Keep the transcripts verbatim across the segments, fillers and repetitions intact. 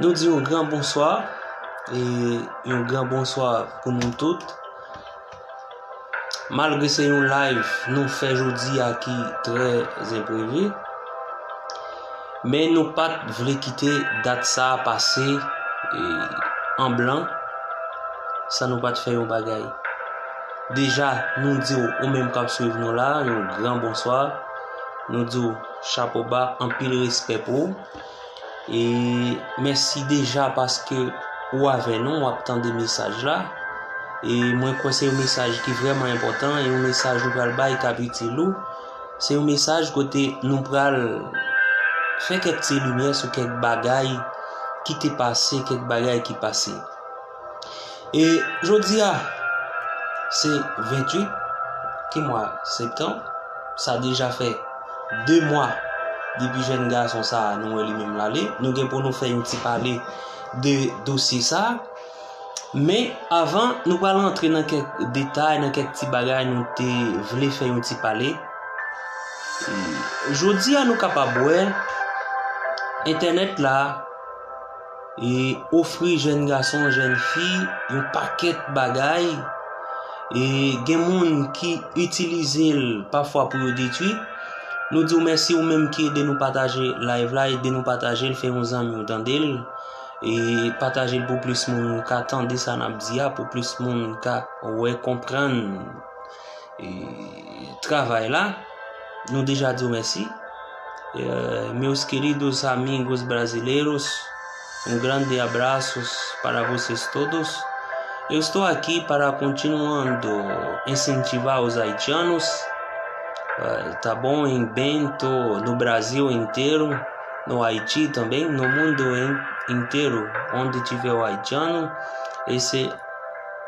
Nou di yon gran bonswa, e yon gran bonswa pou nou tout. Malgre se yon live nou fè jodi a ki trè enprevi, men nou pa t vle kite dat sa a pase, e, an blan, san nou pa t fè yon bagay. Deja, nou di w, ou menm k ap swiv nou la, yon gran bonswa. Nou di w chapo ba, anpil respè pou ou. E mèsi deja paske ou avè nou, w ap tande mesaj la. E mwen kwè se yon mesaj ki vrèman enpòtan, e yon mesaj ou pral bay k ap itil ou. Se yon mesaj kote nou pral fè kèk ti limyè sou kèk bagay ki te pase, kèk bagay ki pase. E jodi a, se venntuit ki mwa septanm. Sa deja fè de mwa depi jèn gason sa a, nou wè li menm l ale. Nou gen pou nou fè yon ti pale de dosye sa a. Men avan, nou pral antre nan kèk detay, nan kèk ti bagay nou te vle fè yon ti pale. E jodi a, nou kapab wè entènèt la e ofri jèn gason, jèn fi yon pakèt bagay. E gen moun ki itilize l pafwa pou yo detwi. Nou di w mèsi ou menm ki ede nou pataje live la, ede nou pataje l, fè yon zanmi w tande l. E pataje l pou plis moun ka tande sa n ap di a, pou plis moun ka wè, konprann, e, travay la. Nou deja di w mèsi. Eh, meus queridos amigos brasileiros, um grande abraço para vocês todos. Eu estou aqui para continuando incentivar os haitianos, eh, tá bom? Em Bento, no Brasil inteiro, no Haiti também, no mundo em, inteiro, onde tiver o haitiano, esse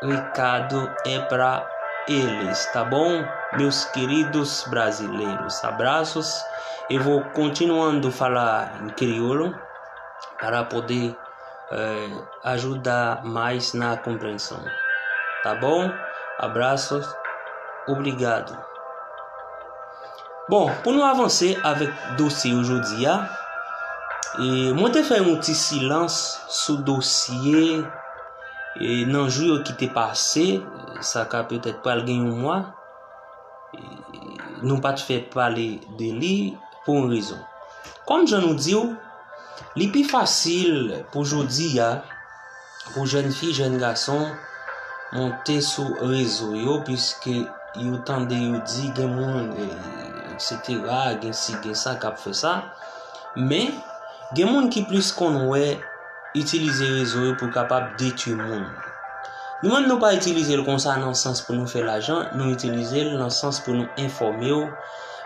recado é para eles, tá bom? Meus queridos brasileiros, abraços. Eu vou continuando falar em crioulo para poder, eh, ajudar mais na compreensão. Tá bom? Abraços. Obrigado. Bon, pou nou avanse avèk dosye yo jodi a, e mwen te fè yon ti silans sou dosye, e nan jou yo ki te pase, sa ka petèt pral gen yon mwa, e nou pa t fè pale de li pou yon rezon. Kòm jan nou di w, li pi fasil pou jodi a, pou jèn fi, jèn gason, monte sou rezo yo, piske yo tande yo di gen moun, e, et cetera, gen si, gen sa k ap fè sa. Men, gen moun ki plis konn wè itilize rezo yo pou kapab detwi moun. Nou menm, nou pa itilize l konsa nan sans pou nou fè lajan, nou itilize l nan sans pou nou enfòme w,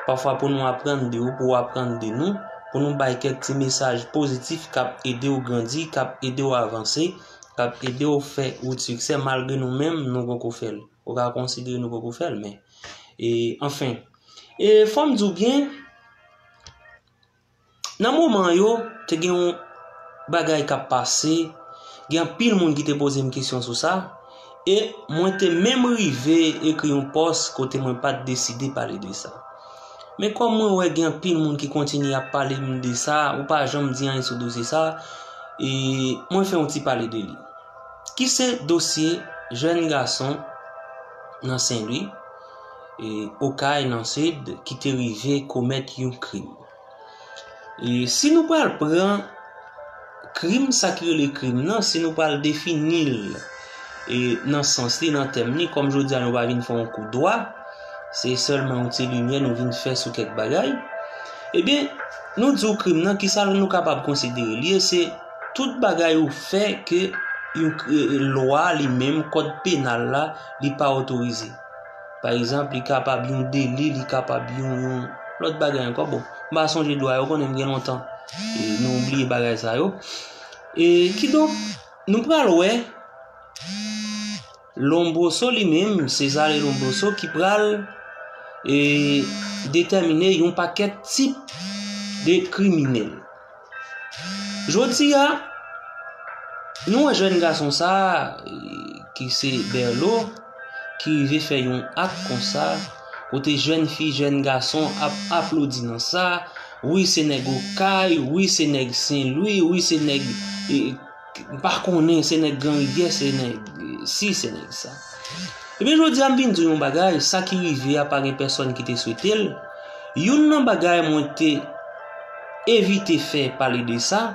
pafwa pou nou aprann de ou, pou w aprann de nou, pou nou bay kèk ti mesaj pozitif k ap ede w grandi, k ap ede w avanse, k ap ede w fè wout siksè, malgre nou menm, nou poko fè l. Ou ka konsidere nou poko fè l, men, e, anfen. E fò m di w byen, nan moman yo, te gen yon bagay k ap pase, gen anpil moun ki te poze m kesyon sou sa, e mwen te menm rive ekri yon pòs kote mwen pa t deside pale de sa. Men kòm mwen wè gen anpil moun ki kontinye ap pale m de sa, ou pa janm di anyen sou dosye sa, e mwen fè yon ti pale de li. Ki se dosye jèn gason nan Sen Lwi, e, Okay nan Sid, ki te rive komèt yon krim. E si nou pral pran krim, sa ki rele krim nan, si nou pral defini l, e, nan sans li, nan tèm li, kòm jodi a nou pa vin fè yon kou dwa, se sèlman yon ti limyè nou vin fè sou kèk bagay. Ebyen, nou di w krim nan, kisa nou kapab konsidere li ye? Se tout bagay ou fè ke yon, e, lwa li menm, kòd penal la, li pa otorize. Pa egzanp, li kapab yon deli, li kapab yon, yon lòt bagay ankò. Bon, m pa sonje dwa yo, konnen m gen lontan, e, nou bliye bagay sa yo. E kidonk, nou pral wè Lombroso li menm, Cesare Lombroso ki pral, e, detèmine yon pakèt tip de kriminèl. Jodi a, nou wè jèn gason sa a, e, ki se Berlo, ki rive fè yon ak konsa, kote jèn fi, jèn gason ap aplodi nan sa, Wi, se nèg Okay, wi, se nèg Sen Lwi, wi, se nèg, e, m pa konnen, se nèg Gran Rivyè, se nèg, e, si, se nèg sa. Ebyen, jodi a m vin di w yon bagay, sa ki rive a pa gen pèsòn ki te swete l. Youn nan bagay mwen te evite fè pale de sa,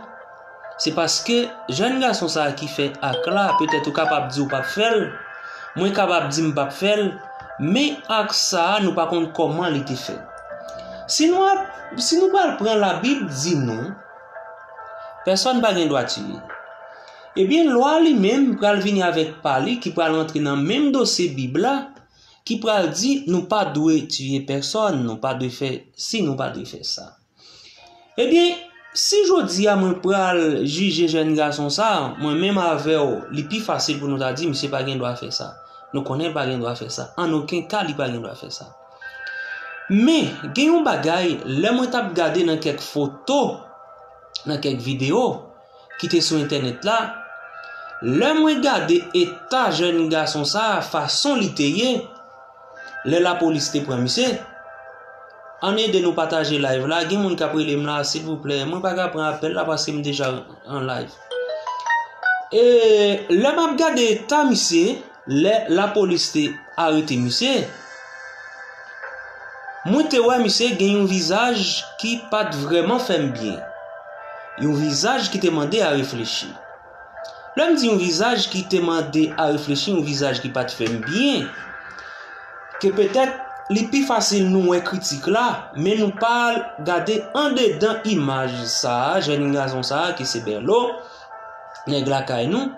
se paske jèn gason sa a ki fè ak la, petèt ou kapab di w p ap fè l, mwen kapab di m p ap fè l, men ak sa a nou pa konn kòman li te fèt. Si nou ap, si nou pral pran Labib di nou, pèsòn pa gen dwa tiye. Ebyen, lwa li menm pral vini avèk pa li ki pral rantre nan menm dosye Bib la, ki pral di nou pa dwe tiye pèsòn, nou pa dwe fè si, nou pa dwe fè sa. Ebyen, si jodi a mwen pral jije jèn gason sa a, mwen menm avè w, li pi fasil pou nou ta di misye pa gen dwa fè sa. Nou konnen l pa gen dwa fè sa. An okenn ka, li pa gen dwa fè sa. Men, gen yon bagay, lè mwen t ap gade nan kèk foto, nan kèk videyo ki te sou entènèt la, lè mwen gade eta jèn gason sa a, fason li te ye, lè lapolis te pran misye, ann ede nou pataje live la. Gen moun k ap rele m la, silvouplè. Mwen pa ka pran apèl la paske m deja an live. E lè m ap gade eta misye, lè lapolis te arete misye, mwen te wè misye gen yon vizaj ki pa t vrèman fè m byen. Yon vizaj ki te mande a reflechi. Lè m di yon vizaj ki te mande a reflechi, yon vizaj ki pa t fè m byen, ke petèt li pi fasil nou wè kritik la, men nou pa gade andedan imaj sa a, jèn gason sa a, ki se Bèlo, nèg lakay nou.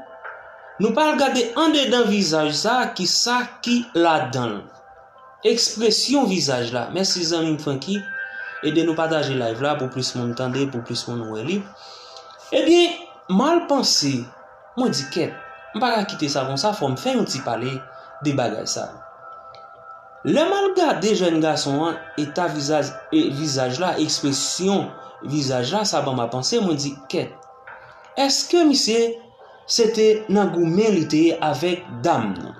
Nou pa al gade andedan vizaj sa a, ki sa ki ladan l. Ekspresyon vizaj la. Mèsi zanmi m Francky. Ede nou pataje live la pou plis moun tande, pou plis moun wè li. Ebyen, m al panse, mwen di kèt, m pa ka kite sa konsa, fò m fè yon ti pale de bagay sa. Lè m al gade jèn gason an, eta vizaj, e, vizaj la, ekspresyon vizaj la, sa ban m a panse, mwen di kèt. Èske misye se te nan goumen li te ye avèk dam nan?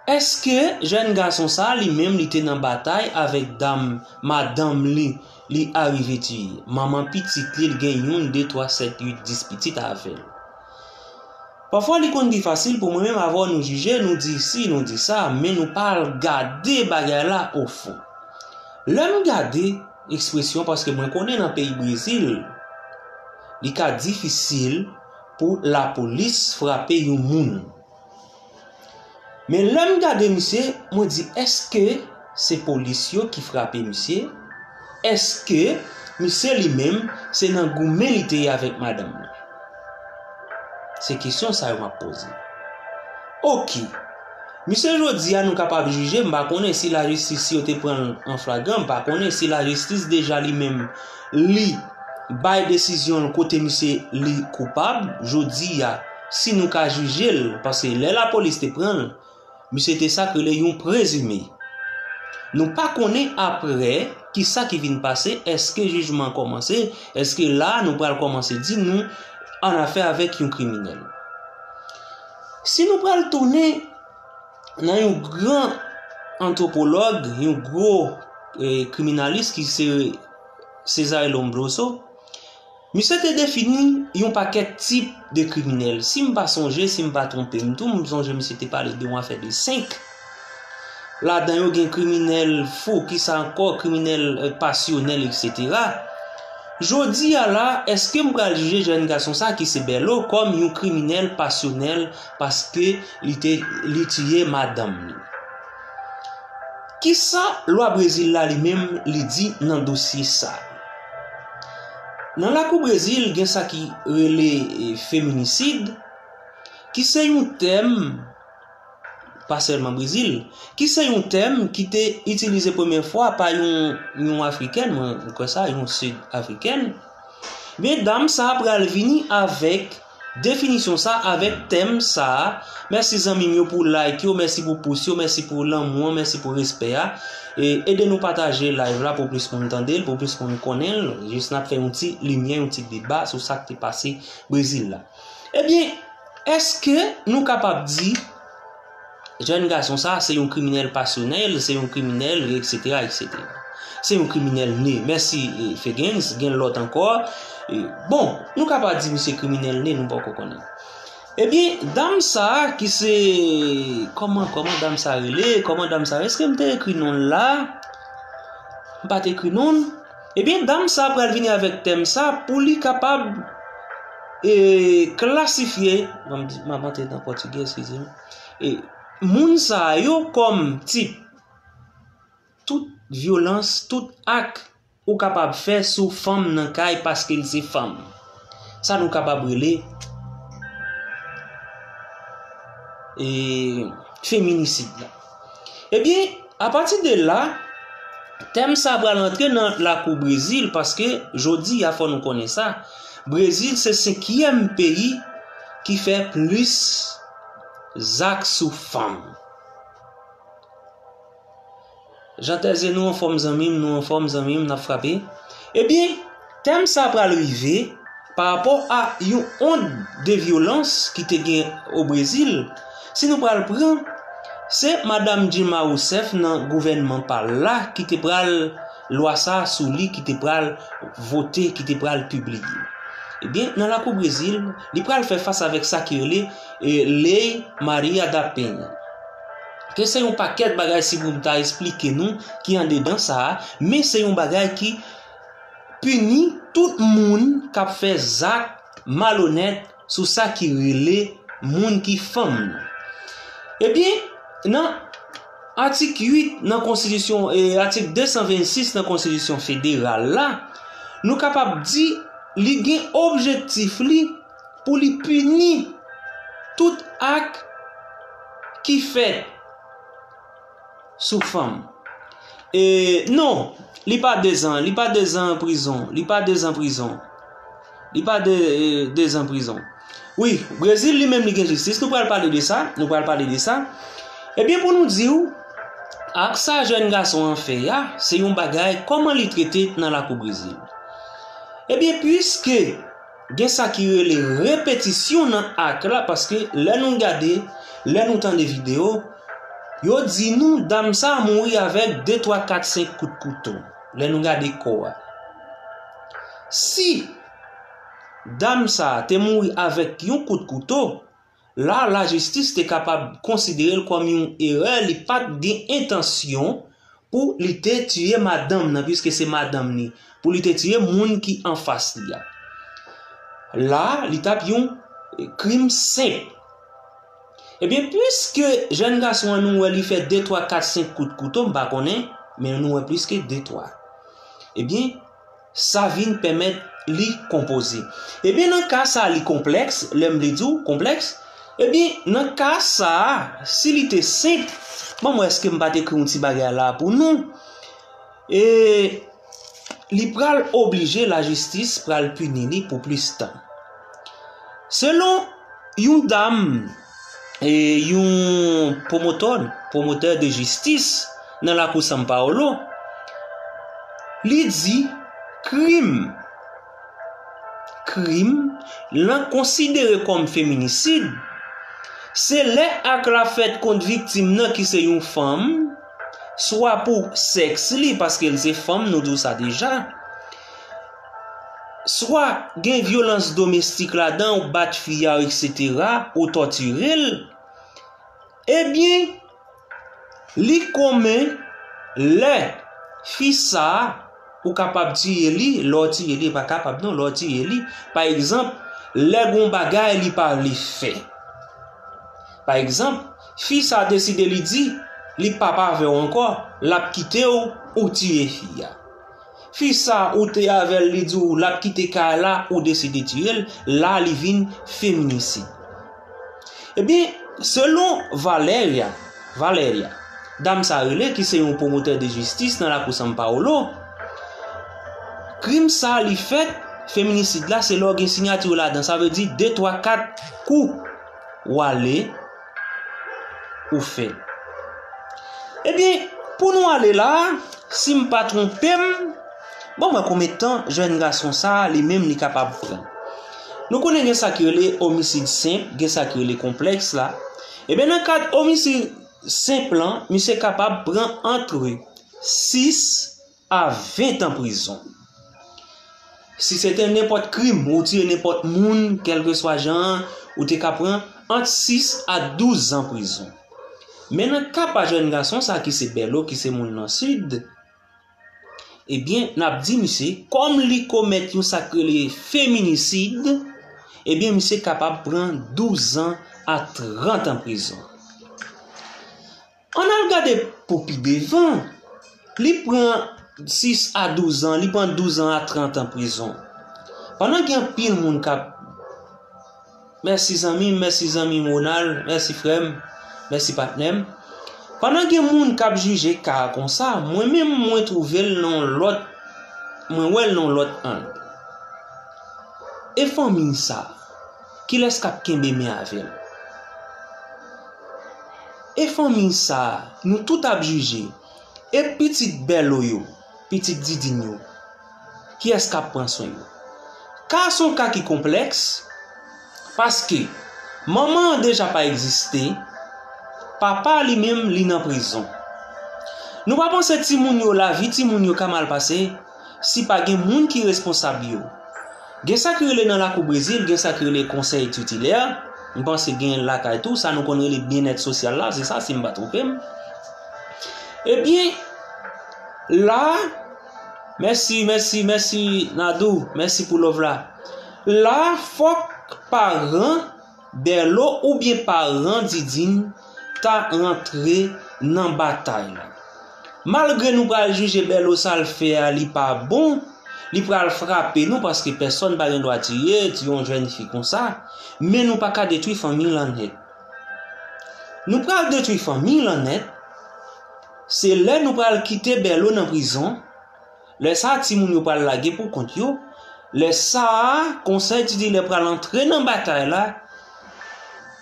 Èske jèn gason sa a li menm li te nan batay avèk dam, madanm li, li arive tiye? Manman pitit li, li gen youn, de, twa, sèt, uit, dis pitit avè l. Pafwa li konn pi fasil pou mwen menm avè w nou jije, nou di si, nou di sa, men nou pa al gade bagay la ofon. Lè m gade ekspresyon, paske mwen konnen nan peyi Brezil, li ka difisil pou lapolis frape yon moun. Men lè m gade misye, mwen di, èske se polis yo ki frape misye? Èske misye li menm se nan goumen li te ye avèk madanm nan? Se kesyon sa yo m ap poze. Oke. Misye jodi a nou kapab jije, m pa konnen si lajistis yo te pran l an flagran, m pa konnen si lajistis deja li menm li bay desizyon l kote misye li koupab, jodi a, si nou ka jije l, paske lè lapolis te pran l, misye te sa k rele yon prezime. Nou pa konnen apre kisa ki vin pase, èske jijman an kòmanse, èske la a nou pral kòmanse di nou annafè avèk yon kriminèl. Si nou pral tounen nan yon gran antwopològ, yon gwo, eh, kriminalis ki se Cesare Lombroso, misye te defini yon pakèt tip de kriminèl. Si m pa sonje, si m pa twonpe m tou, m sonje misye te pale de yon afè de senk. Ladan yo gen kriminèl fou, kisa ankò, kriminèl, eh, pasyonèl, etsetera. Jodi a la, èske m pral jije jèn gason sa ki se Bèlo kòm yon kriminèl pasyonèl paske li te, li tiye madanm li? Kisa lwa Brezil la li menm li di nan dosye sa? Nan lakou Brezil, gen sa ki rele, eh, feminisid, ki se yon tèm, pa sèlman Brezil, ki se yon tèm ki te itilize premyè fwa pa yon, yon Afrikèn, mwen, mwen kwè sa, yon Sid Afrikèn. Men dam sa a pral vini avèk definisyon sa, avèk tèm sa a. Mèsi zanmi m yo pou like yo, mèsi pou pous yo, mèsi pou lanmou an, mèsi pou respè a. E ede nou pataje live la pou plis moun tande l, pou plis moun konnen l. Jis n ap fè yon ti limyè, yon ti deba sou sa k te pase Brezil la. Ebyen, èske nou kapab di jèn gason sa se yon kriminèl pasyonèl, se yon kriminèl, etsetera, etsetera? se yon kriminèl ne. Mèsi, e, Fegens, gen lòt ankò. E, bon, nou ka pa di misye kriminèl ne, nou poko konnen. Ebyen, dam sa a ki se, kòman, kòman dam sa a rele? Kòman dam sa a rele? Èske m te ekri non l la? M pa t ekri non l. Ebyen, dam sa a pral vini avèk tèm sa pou li kapab, e, klasifye, m ap di, m ap antre nan pòtigè, eskize m. E, moun sa a yo kòm tip tout vyolans, tout ak ou kapab fè sou fanm nan kay paske l se fanm. Sa nou kapab rele, e, feminisid la. Ebyen, apati de la, tèm sa pral antre nan lakou Brezil paske jodi a fò nou konnen sa. Brezil se senkyèm peyi ki fè plis zak sou fanm. Jan Tèze, nou anfòm zanmi m, nou anfòm zanmi m, n ap frape. Ebyen, tèm sa pral rive pa rapò a yon ond de vyolans ki te gen o Brezil. Si nou pral pran, se madanm Dilma Rousseff nan gouvènman pa l la ki te pral, lwa sa sou li ki te pral vote, ki te pral pibliye. Ebyen, nan lakou Brezil, li pral fè fas avèk sa ki rele, e, Lei Maria da Penha. Ke se yon pakèt bagay si pou m ta esplike nou ki andedan sa a, men se yon bagay ki pini tout moun k ap fè zak malonèt sou sa ki rele moun ki fanm nan. Ebyen, nan atik uit nan konstitisyon, e, atik de san vennsis nan konstitisyon federal la, nou kapab di li gen objektif li pou li pini tout ak ki fèt sou fanm. E non, li pa dezan, li pa dezan prizon, li pa dezan prizon. Li pa de, e, dezan prizon. Wi, Brezil li menm li gen jistis, nou pral pale de sa, nou pral pale de sa. Ebyen, pou nou di w, ak sa jèn gason an fè a, se yon bagay, kòman li trete nan lakou Brezil. Ebyen, piske gen sa ki rele repetisyon nan ak la, paske lè nou gade, lè nou tande videyo, yo di nou dam sa a mouri avèk de, twa, kat, senk kout kouto, lè nou gade kò a. Si dam sa a te mouri avèk yon kout kouto, la, lajistis te kapab konsidere l kòm yon erè, li pa t gen entansyon pou li te tiye madanm nan, piske se madanm li, pou li te tiye moun ki anfas li a. La, li t ap yon, e, krim senp. Ebyen, piske jèn gason an nou wè li fè de, twa, kat, senk kout kouto, m pa konnen, men nou wè plis ke de, twa. Ebyen, sa vin pèmèt li konpoze. Ebyen, nan ka sa a, li konplèks, lè m vle di w konplèks, ebyen, nan ka sa a, si li te senp, ban m wè èske m pa t ekri yon ti bagay la pou nou. E li pral oblije, lajistis pral pini li pou plis tan. Selon yon dam, e, yon pwomotè, pwomotè de jistis nan lakou São Paulo, li di krim, krim lan konsidere kòm feminisid, se lè ak la fèt kont viktim nan ki se yon fanm, swa pou sèks li, paske l se fanm, nou di w sa deja, swa gen vyolans domestik ladan, ou bat fi a, etsetera, ou tòtire l, ebyen, li komen lè fi sa a, ou kapab tiye li, lè w tiye li, e pa kapab non, lè w tiye li, pa egzanp, lè gon bagay li pa vle fè. Pa egzanp, fi sa a deside li di, li p ap avè w ankò, l ap kite w, ou tiye fi a. Fi sa a ou te avè l, li di w l ap kite kay la, ou deside tiye l, la li vin feminisid. Ebyen, selon Valeria, Valeria, dam sa rele ki se yon pwomotè de jistis nan lakou São Paulo, krim sa li fèt, feminisid la, se lè w gen siyati w ladan, sa vle di de, twa, kat kou w ale, ou fè. Ebyen, pou nou ale la, si m pa twonpe m, bon, mwen konbyen tan jèn gason sa a, li menm, li kapab pran. Nou konnen gen sa ki rele omisid senp, gen sa ki rele konplèks la. Ebyen, nan kad omisid senp lan, misye kapab pran antre sis a ven tan prizon. Si se te nenpòt krim, ou tiye nenpòt moun, kèlkeswa jan an, ou te ka pran ant sis a douz an prizon. Men nan ka pa jèn gason sa ki se Bèlo, ki se moun nan Sid, ebyen, n ap di misye, kòm li komèt yon sa k rele feminisid, ebyen, misye kapab pran douz an a trant an prizon. Ann al gade pou pi devan, li pran sis a douz an, li pran douz an a trant an prizon. Pandan gen anpil moun k ap, mèsi zanmi m, mèsi zanmi m Ronald, mèsi frè m, mèsi patnè m. Pandan gen moun k ap jije ka a konsa, mwen menm mwen twouve l nan yon lòt, mwen wè l nan yon lòt ang. E fanmi sa, kilès k ap kenbe men avè l? E fanmi sa, nou tout ap jije. E pitit Bèlo yo, pitit Didin yo, kiyès k ap pran swen yo? Ka a se yon ka ki konplèks, paske manman an deja pa egziste, papa a li menm li nan prizon. Nou pa panse timoun yo, lavi timoun yo ka mal pase si pa gen moun ki responsab yo? Gen sa ki rele nan lakou Brezil, gen sa ki rele konsèy titilè. M panse gen lakay tou, sa nou konn rele byennèt sosyal la, se sa si m pa twonpe m. Ebyen, la, mèsi, mèsi, mèsi Nadou, mèsi pou love la. La, fòk paran Bèlo oubyen paran Didin ta rantre nan batay la. Malgre nou pral jije Bèlo sa l fè a, li pa bon, li pral frape nou paske pèsonn pa gen dwa tiye, tiye yon jèn fi konsa, men nou pa ka detwi fanmi l an nèt. Nou pral detwi fanmi l an nèt, se lè nou pral kite Bèlo nan prizon, lè sa a timoun yo pral lage pou kont yo, lè sa a konsèy titilè pral antre nan batay la,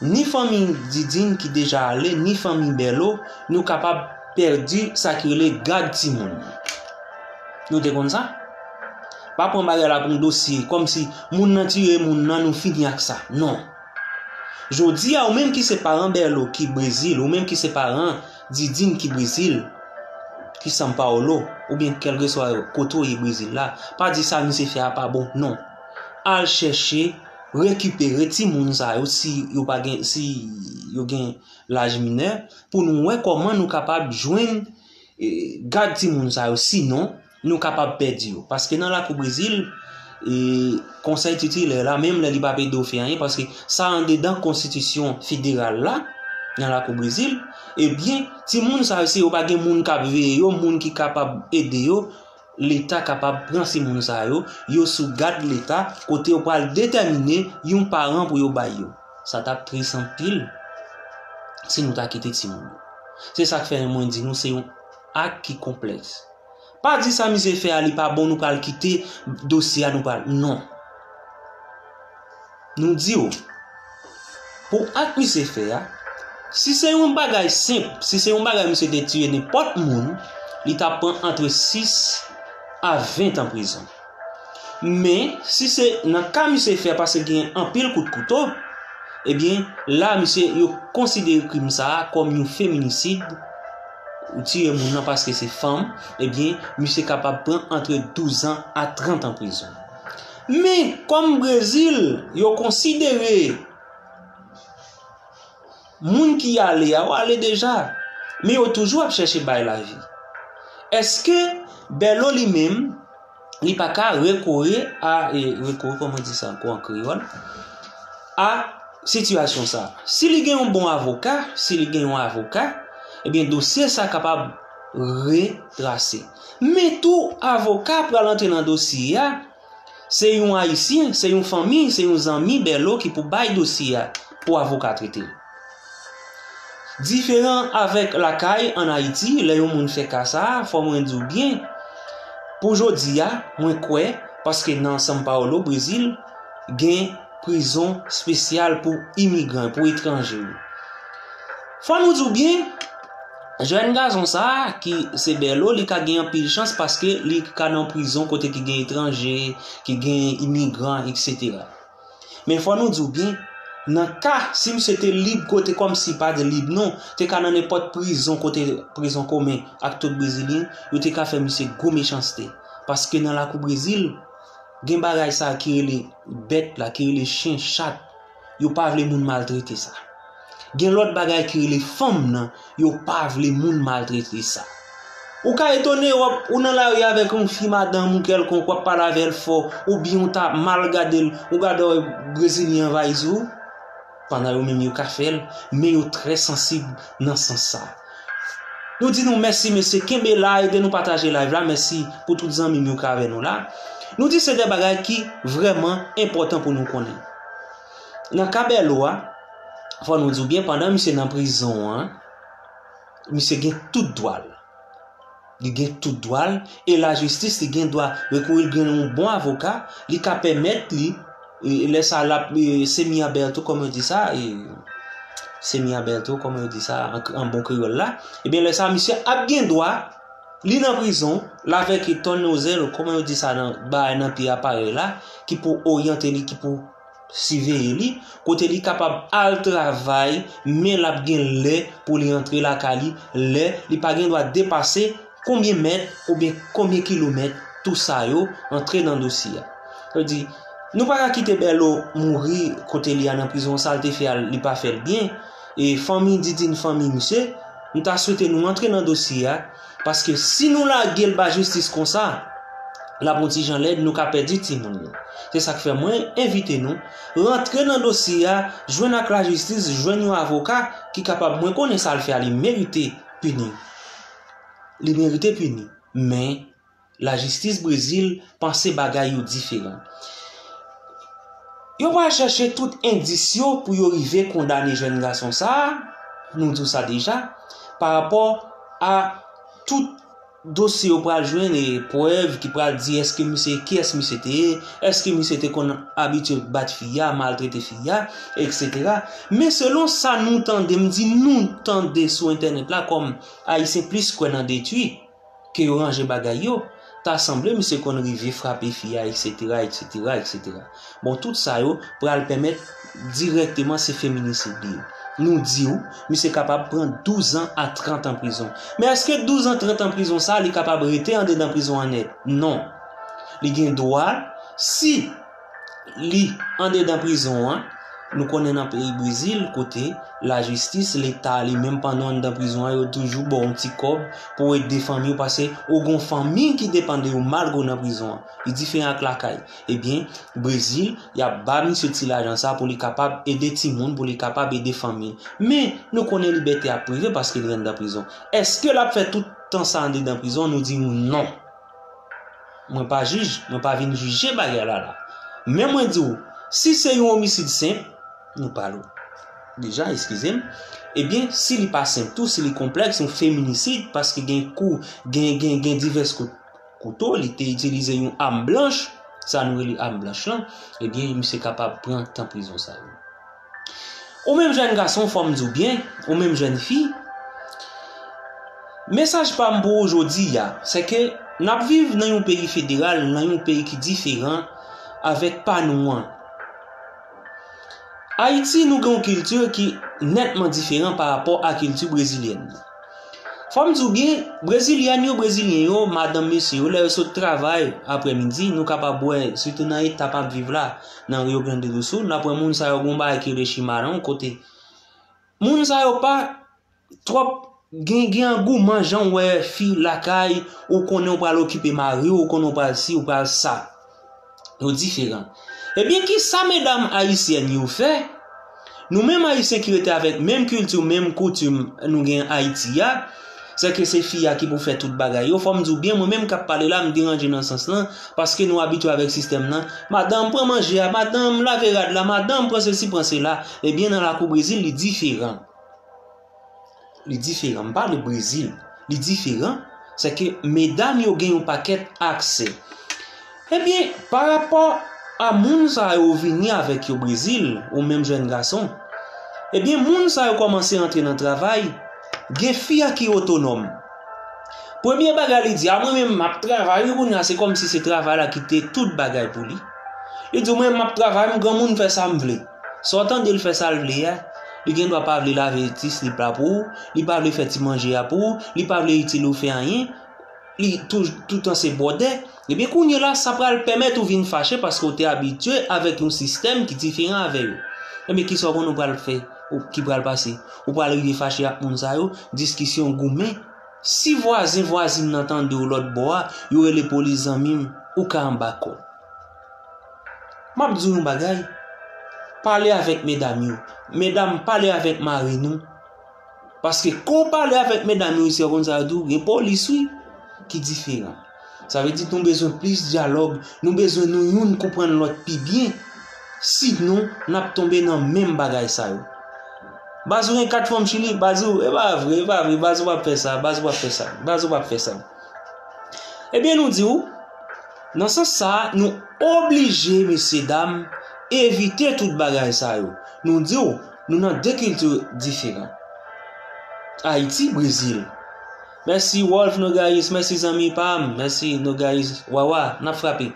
ni fanmi Didin ki deja ale, ni fanmi Bèlo, nou kapab pèdi sa ki rele gad timoun. Nou te konn sa? Pa pran bagay la pou yon dosye, kòmsi moun nan tiye moun nan, nou fini ak sa. Non. Jodi a, ou menm ki se paran Bèlo ki Brezil, ou menm ki se paran Didin ki Brezil, ki São Paulo, oubyen kèlkeswa kote w ye Brezil la, pa di sa misye fè a pa bon, non. Al chèche rekipere timoun sa yo si yo pa gen, si yo gen laj minè, pou nou wè kòman nou kapab jwenn, e, gad timoun sa yo. Sinon, nou kapab pèdi yo. Paske nan lakou Brezil, e, konsèy titilè la, menm lè li p ap ede w fè anyen, paske sa andedan konstitisyon federal la, nan lakou Brezil, ebyen, timoun sa yo, si yo pa gen moun k ap veye yo, moun ki kapab ede yo, Leta kapab pran timoun sa yo, yo sou gad Leta, kote yo pral detèmine yon paran pou yo bay yo. Sa t ap tris anpil si nou ta kite timoun yo. Se sa k fè mwen di nou se yon ak ki konplèks. Pa di sa misye fè a li pa bon, nou pral kite dosye a, nou pral, non. Nou di w, pou ak misye fè a, si se yon bagay senp, si se yon bagay misye te tiye nenpòt moun, li t ap pran antre sis a ven tan prizon. Men, si se nan ka misye fè a, paske gen anpil kout kouto, ebyen, la misye, yo konsidere krim sa a kòm yon feminisid, ou tiye moun nan paske se fanm, ebyen, misye kapab pran antre douz an a trant an prizon. Men, kòm Brezil, yo konsidere moun ki ale a, yo ale deja, men yo toujou ap chèche bay lavi. Èske Bèlo li menm, li pa ka rekore a, e, rekore, kòman di sa ankò an kreyòl? A sitiyasyon sa a. Si li gen yon bon avoka, si li gen yon avoka, ebyen, dosye sa a kapab retrase. Men tou, avoka pral antre nan dosye a, se yon Ayisyen, se yon fanmi, se yon zanmi Bèlo ki pou bay dosye a pou avoka trete l. Diferan avèk lakay ann Ayiti, lè yon moun fè ka sa a, fò mwen di w byen, pou jodi a, mwen kwè, paske nan São Paulo, Brezil, gen prizon espesyal pou imigran, pou etranje yo. Fò nou di w byen, jèn gason sa a, ki se Bèlo, li ka gen anpil chans paske li ka nan prizon kote ki gen etranje, ki gen imigran, etsetera. Men fò nou di w byen, Nan ka si misye te lib kote kòmsi pa te lib non, te ka nan nenpòt prizon kote prizon komen ak tout Brezilyen, yo te ka fè misye gwo mechanste. Paske nan lakou Brezil, gen bagay sa ki rele bèt la, ki rele chen, chat. Yo pa vle moun maltrete sa. Gen lòt bagay ki rele fanm nan, yo pa vle moun maltrete sa. Ou ka etone w ap, ou nan lari avèk yon fi madanm ou kèlkonk, w ap pale avè l fò, oubyen ou ta mal gade l, ou gade w Brezilyen anvayi sou ou, pandan yo menm yo ka fè l, men yo trè sansib nan sans sa. Nou di nou mèsi mesye, kenbe la, ede nou pataje live la, mèsi pou tout zanmi m yo ki avè nou la. Nou di se de bagay ki vrèman enpòtan pou nou konnen. Nan ka Bèlo a, fò nou di w byen, pandan misye nan prizon an, misye gen tout dwa l. Li gen tout dwa l, e lajistis li gen dwa rekouri, li gen yon bon avoka, li ka pèmèt li, e, lè sa l ap, e, semi aberto, kòman yo di sa, e, semi aberto, kòman yo di sa an, an bon kreyòl la, ebyen lè sa misye ap gen dwa, li nan prizon, l avèk tornozelo, kòman yo di sa nan, bagay nan pye aparèy la, ki pou oryante li, ki pou siveye li, kote li kapab al travay, men l ap gen lè pou li antre lakay li, lè li pa gen dwa depase konbyen mèt oubyen konbyen kilomèt, tou sa yo antre nan dosye a. Sa vle di, nou pa ka kite Bèlo mouri kote li a nan prizon, sa l te fè a, li pa fè l byen. E fanmi Didine, fanmi misye, m ta swete nou antre nan dosye a, paske si nou lage l ba jistis konsa, l ap yon ti jan lèd, nou ka pèdi timoun yo. Se sa k fè mwen envite nou rantre nan dosye a, jwenn ak lajistis, jwenn yon avoka ki kapab, mwen konnen sa l fè a, li merite pini. Li merite pini. Men, lajistis Brezil panse bagay yo diferan. Yo pral chèche tout endis yo pou yo rive kondane jèn gason sa a, nou di w sa deja, pa rapò a tout dosye yo pral jwenn e prèv ki pral di èske misye, kiyès misye te ye, èske misye te konn abitye bat fi a, maltrete fi a, etsetera. Men selon sa nou tande, m di nou tande sou entènèt la, kòm Ayisyen plis kwè nan detwi ke yo ranje bagay yo, ta sanble misye konn rive frape fi a, etsetera, etsetera, etsetera. Bon, tout sa yo pral pèmèt dirèkteman se feminisid li ye. Nou di w, misye kapab pran douz an a trant an prizon. Men èske douz an, trant an prizon sa, li kapab rete andedan prizon an nèt? Non. Li gen dwa, si li andedan prizon an, nou konnen nan peyi Brezil, kote lajistis, leta li menm, pandan w anndan prizon an, yo toujou ba w yon ti kòb pou w ede fanmi w, paske ou gon fanmi ki depann de ou malgre w nan prizon an. Li diferan ak lakay. Ebyen, Brezil, y ap ba misye ti lajan sa pou li kapab ede timoun, pou li kapab ede fanmi l. Men, nou konnen libète a prive paske li anndan prizon. Èske l ap fè tout tan sa andedan prizon? Nou di w non. Mwen pa jij, mwen pa vin jije bagay la la. Men mwen di w, si se yon omisid senp, nou pale w deja, eskize m, ebyen, si li pa senp tou, si li konplèks, yon feminisid, paske gen kou, gen, gen, gen divès kout kouto, li te itilize yon am blanch, sa nou rele am blanch lan, ebyen, misye kapab pran tan prizon sa yo. Ou menm jèn gason, fò m di w byen, ou menm jèn fi, mesaj pa m pou ou jodi a, se ke n ap viv nan yon peyi federal, nan yon peyi ki diferan avèk pa nou an. Ayiti, nou gen yon kilti ki nètman diferan pa rapò a kilti brezilyèn nan. Fò m di w byen, brezilyèn yo, brezilyen yo, madanm, mesye yo, lè yo sot travay aprèmidi, nou kapab wè, sitou nan eta m ap viv la, nan Rio Grande do Sul, n ap wè moun sa yo gon bagay ki rele chimarrão, kote moun sa yo pa twòp gen, gen angouman jan w wè fi lakay, ou konnen w pral okipe mari w, ou konnen w pral si, ou pral sa. Yo diferan. Ebyen, ki sa medam ayisyèn yo fè? Nou menm Ayisyen ki rete avèk menm kilti, menm koutim nou gen Ayiti a, sèke se fi a ki pou fè tout bagay yo. Fò m di w byen, mwen menm k ap pale la, m deranje nan sans lan, paske nou abitye avèk sistèm nan. Madanm, pran manje a, madanm, lave rad la, madanm, pran sesi, pran sela. Ebyen, nan lakou Brezil, li diferan. Li diferan. M pale Brezil. Li diferan. Sèke medam yo gen yon pakèt aksè. Ebyen, pa rapò a moun sa yo vini avèk yo Brezil, ou menm jèn gason, ebyen, moun sa yo kòmanse antre nan travay, gen fi a ki otonòm. Premye bagay li di, a mwen menm m ap travay wi, kounye a se kòmsi se travay la ki te tout bagay pou li. Li di, mwen menm m ap travay, m granmoun, fè sa m vle. Sa w tande l fè sa l vle a, li gen dwa pa vle lave ti slip la pou ou, li pa vle fè ti manje a pou ou, li pa vle itil ou fè anyen, li tou, toutan se bwòdè. Ebyen, kounye la, sa pral pèmèt ou vin fache paske w te abitye avèk yon sistèm ki diferan avè yo. Ebyen, kisa w konn ou pral fè, ou, ki pral pase? Ou pral rive fache ak moun sa yo, diskisyon, goumen. Si vwazen vwazin nan tande w lòt bò a, yo rele polis, zanmi m, ou ka anba kò. M ap di w yon bagay, pale avèk medam yo. Medam, pale avèk mari nou. Paske kon w pale avèk medam yo isi, w konn sa yo di w, gen polis wi, ki diferan. Sa vle di nou bezwen plis dyalòg, nou bezwen nou youn konprann lòt pi byen. Sinon, n ap tonbe nan menm bagay sa yo. Baz ou gen kat fanm Chili, baz ou, e pa vre, e pa vre, baz ou p ap fè sa, baz ou p ap fè sa, baz ou p ap fè sa. Ebyen, nou di w, nan sans sa a, nou oblije, mesye dam, evite tout bagay sa yo. Nou di w, nou nan de kilti diferan. Ayiti, Brezil. Mèsi, Wolf Nogayis, mèsi, zanmi pa m, mèsi, Nogayis, Wawa, n ap frape.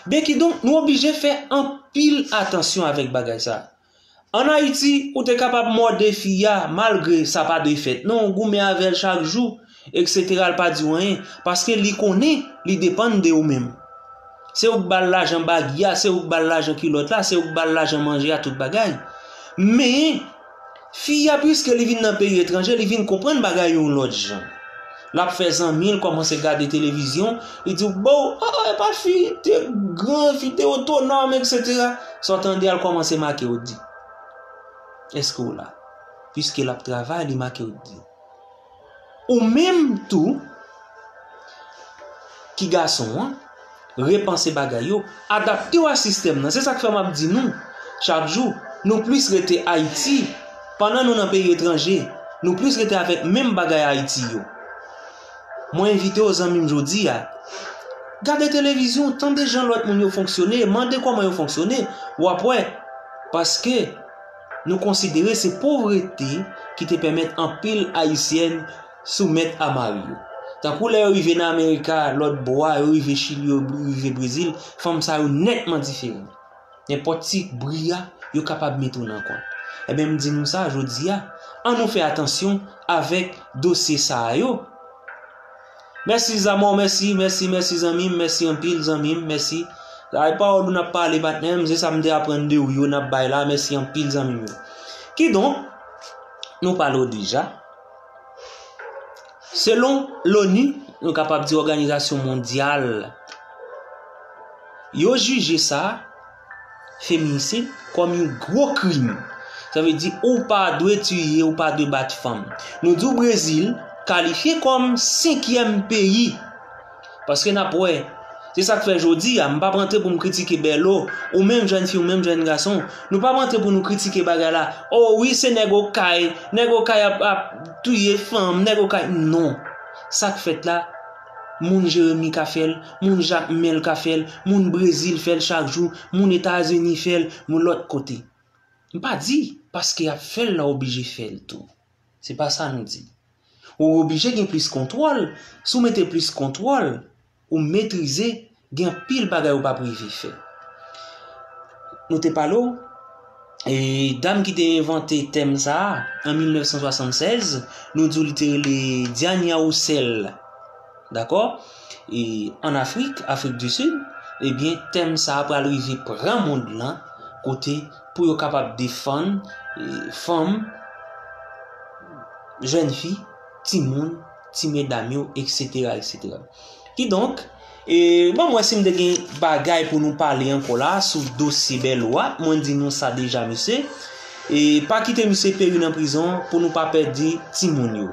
Byen, kidonk, nou oblije fè anpil atansyon avèk bagay sa a. Ann Ayiti, ou te kapab mòde fi a, malgre sa pa dwe fèt. Non, ou goumen avè l chak jou, etsetera, l pa di w anyen, paske li konnen li depann de ou menm. Se ou k ba l lajan bagy a, se ou k ba l lajan kilòt la, se ou k ba l lajan manje a, tout bagay. Men, fi a, piske li vin nan peyi etranje, li vin konprann bagay yo yon lòt jan. L ap fè zanmi l kòmanse gade televizyon, li di w, "Bon, oh, e pa fi, te gran, fi te otonòm, etsetera." Sa w tande a, l kòmanse make w di. Èske w la? Piske l ap travay, li make w di. Ou menm tou, ki gason an, repanse bagay yo, adapte w a sistèm nan. Se sa k fè m ap di nou, chak jou, nou plis rete Ayiti, pandan nou nan peyi etranje, nou plis rete avèk menm bagay Ayiti yo. Mwen envite w, zanmi m, jodi a, gade televizyon, tande jan lòt moun yo fonksyone, mande kòman yo fonksyone, w ap wè. Paske nou konsidere se povrete ki te pèmèt anpil Ayisyèn soumèt a mari yo. Tankou lè yo rive nan Amerika, lòt bò a, yo rive Chili, yo rive Brezil, fanm sa yo nètman diferan. Nenpòt ti bri a, yo kapab mete w nan kont. Ebyen, m di nou sa jodi a, ann nou fè atansyon avèk dosye sa a yo. Mèsi, Zamò, mèsi, mèsi, mèsi, zanmi m, mèsi anpil, zanmi m, mèsi. Sa e pawòl ou n ap pale, patnè m, se sa m te aprann de ou yo n ap bay la, mèsi anpil, zanmi m yo. Kidonk, nou pale w deja. Selon l'ONU, nou kapab di Òganizasyon Mondyal, yo jije sa, feminisè, kòm yon gwo krim. Sa vle di, ou pa dwe tiye, ou pa dwe bat fanm. Nou di w Brezil kalifye kòm senkyèm peyi. Paske n ap wè, se sa k fè jodi a, m p ap rantre pou m kritike Bèlo, ou menm jèn fi, ou menm jèn gason, nou p ap rantre pou nou kritike bagay la. O wi, se nèg Okay, nèg Okay ap, ap touye fanm, nèg Okay, non. Sa k fèt la, moun Jeremi ka fè l, moun Jakmèl ka fè l, moun Brezil fè l chak jou, moun Etazini fè l, moun lòt kote. M pa di, paske y ap fè l la, w oblije fè l tou. Se pa sa nou di. Ou oblije gen plis kontwòl. Si w mete plis kontwòl, ou metrize, gen anpil bagay ou p ap rive fè. Nou te pale w, e, dam ki te envante tèm sa a, an mil nèf san swasannsèz, nou di w li te rele Diania Roussel. Dakò? E ann Afrik, Afrik di Sid, ebyen, tèm sa a pral rive pran mond lan, kote pou yo kapab defann, e, fanm, jèn fi, timoun, ti medam yo, etsetera, etsetera. Kidonk, e, bon, mwen si m te gen bagay pou nou pale ankò la sou dosye Bèlo a, mwen di nou sa deja, mesye. E pa kite misye peri nan prizon pou nou pa pèdi timoun yo.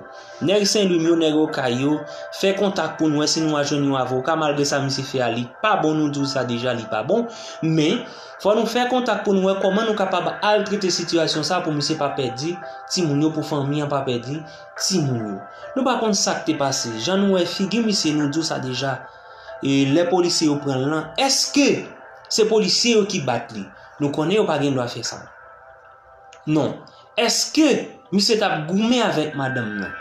Nèg Senlwi m yo, nèg Okay yo, fè kontak pou nou wè si nou a jwenn yon avoka, malgre sa misye fè a, li pa bon, nou di w sa deja, li pa bon. Men, fò nou fè kontak pou nou wè kòman nou kapab al trete sitiyasyon sa pou misye pa pèdi timoun yo, pou fanmi an pa pèdi timoun yo. Nou pa konn sa k te pase. Jan nou wè figi misye, nou di w sa deja. E lè polisye yo pran l lan, èske se polisye yo ki bat li? Nou konnen yo pa gen dwa fè sa. Non. Èske misye t ap goumen avèk madanm nan?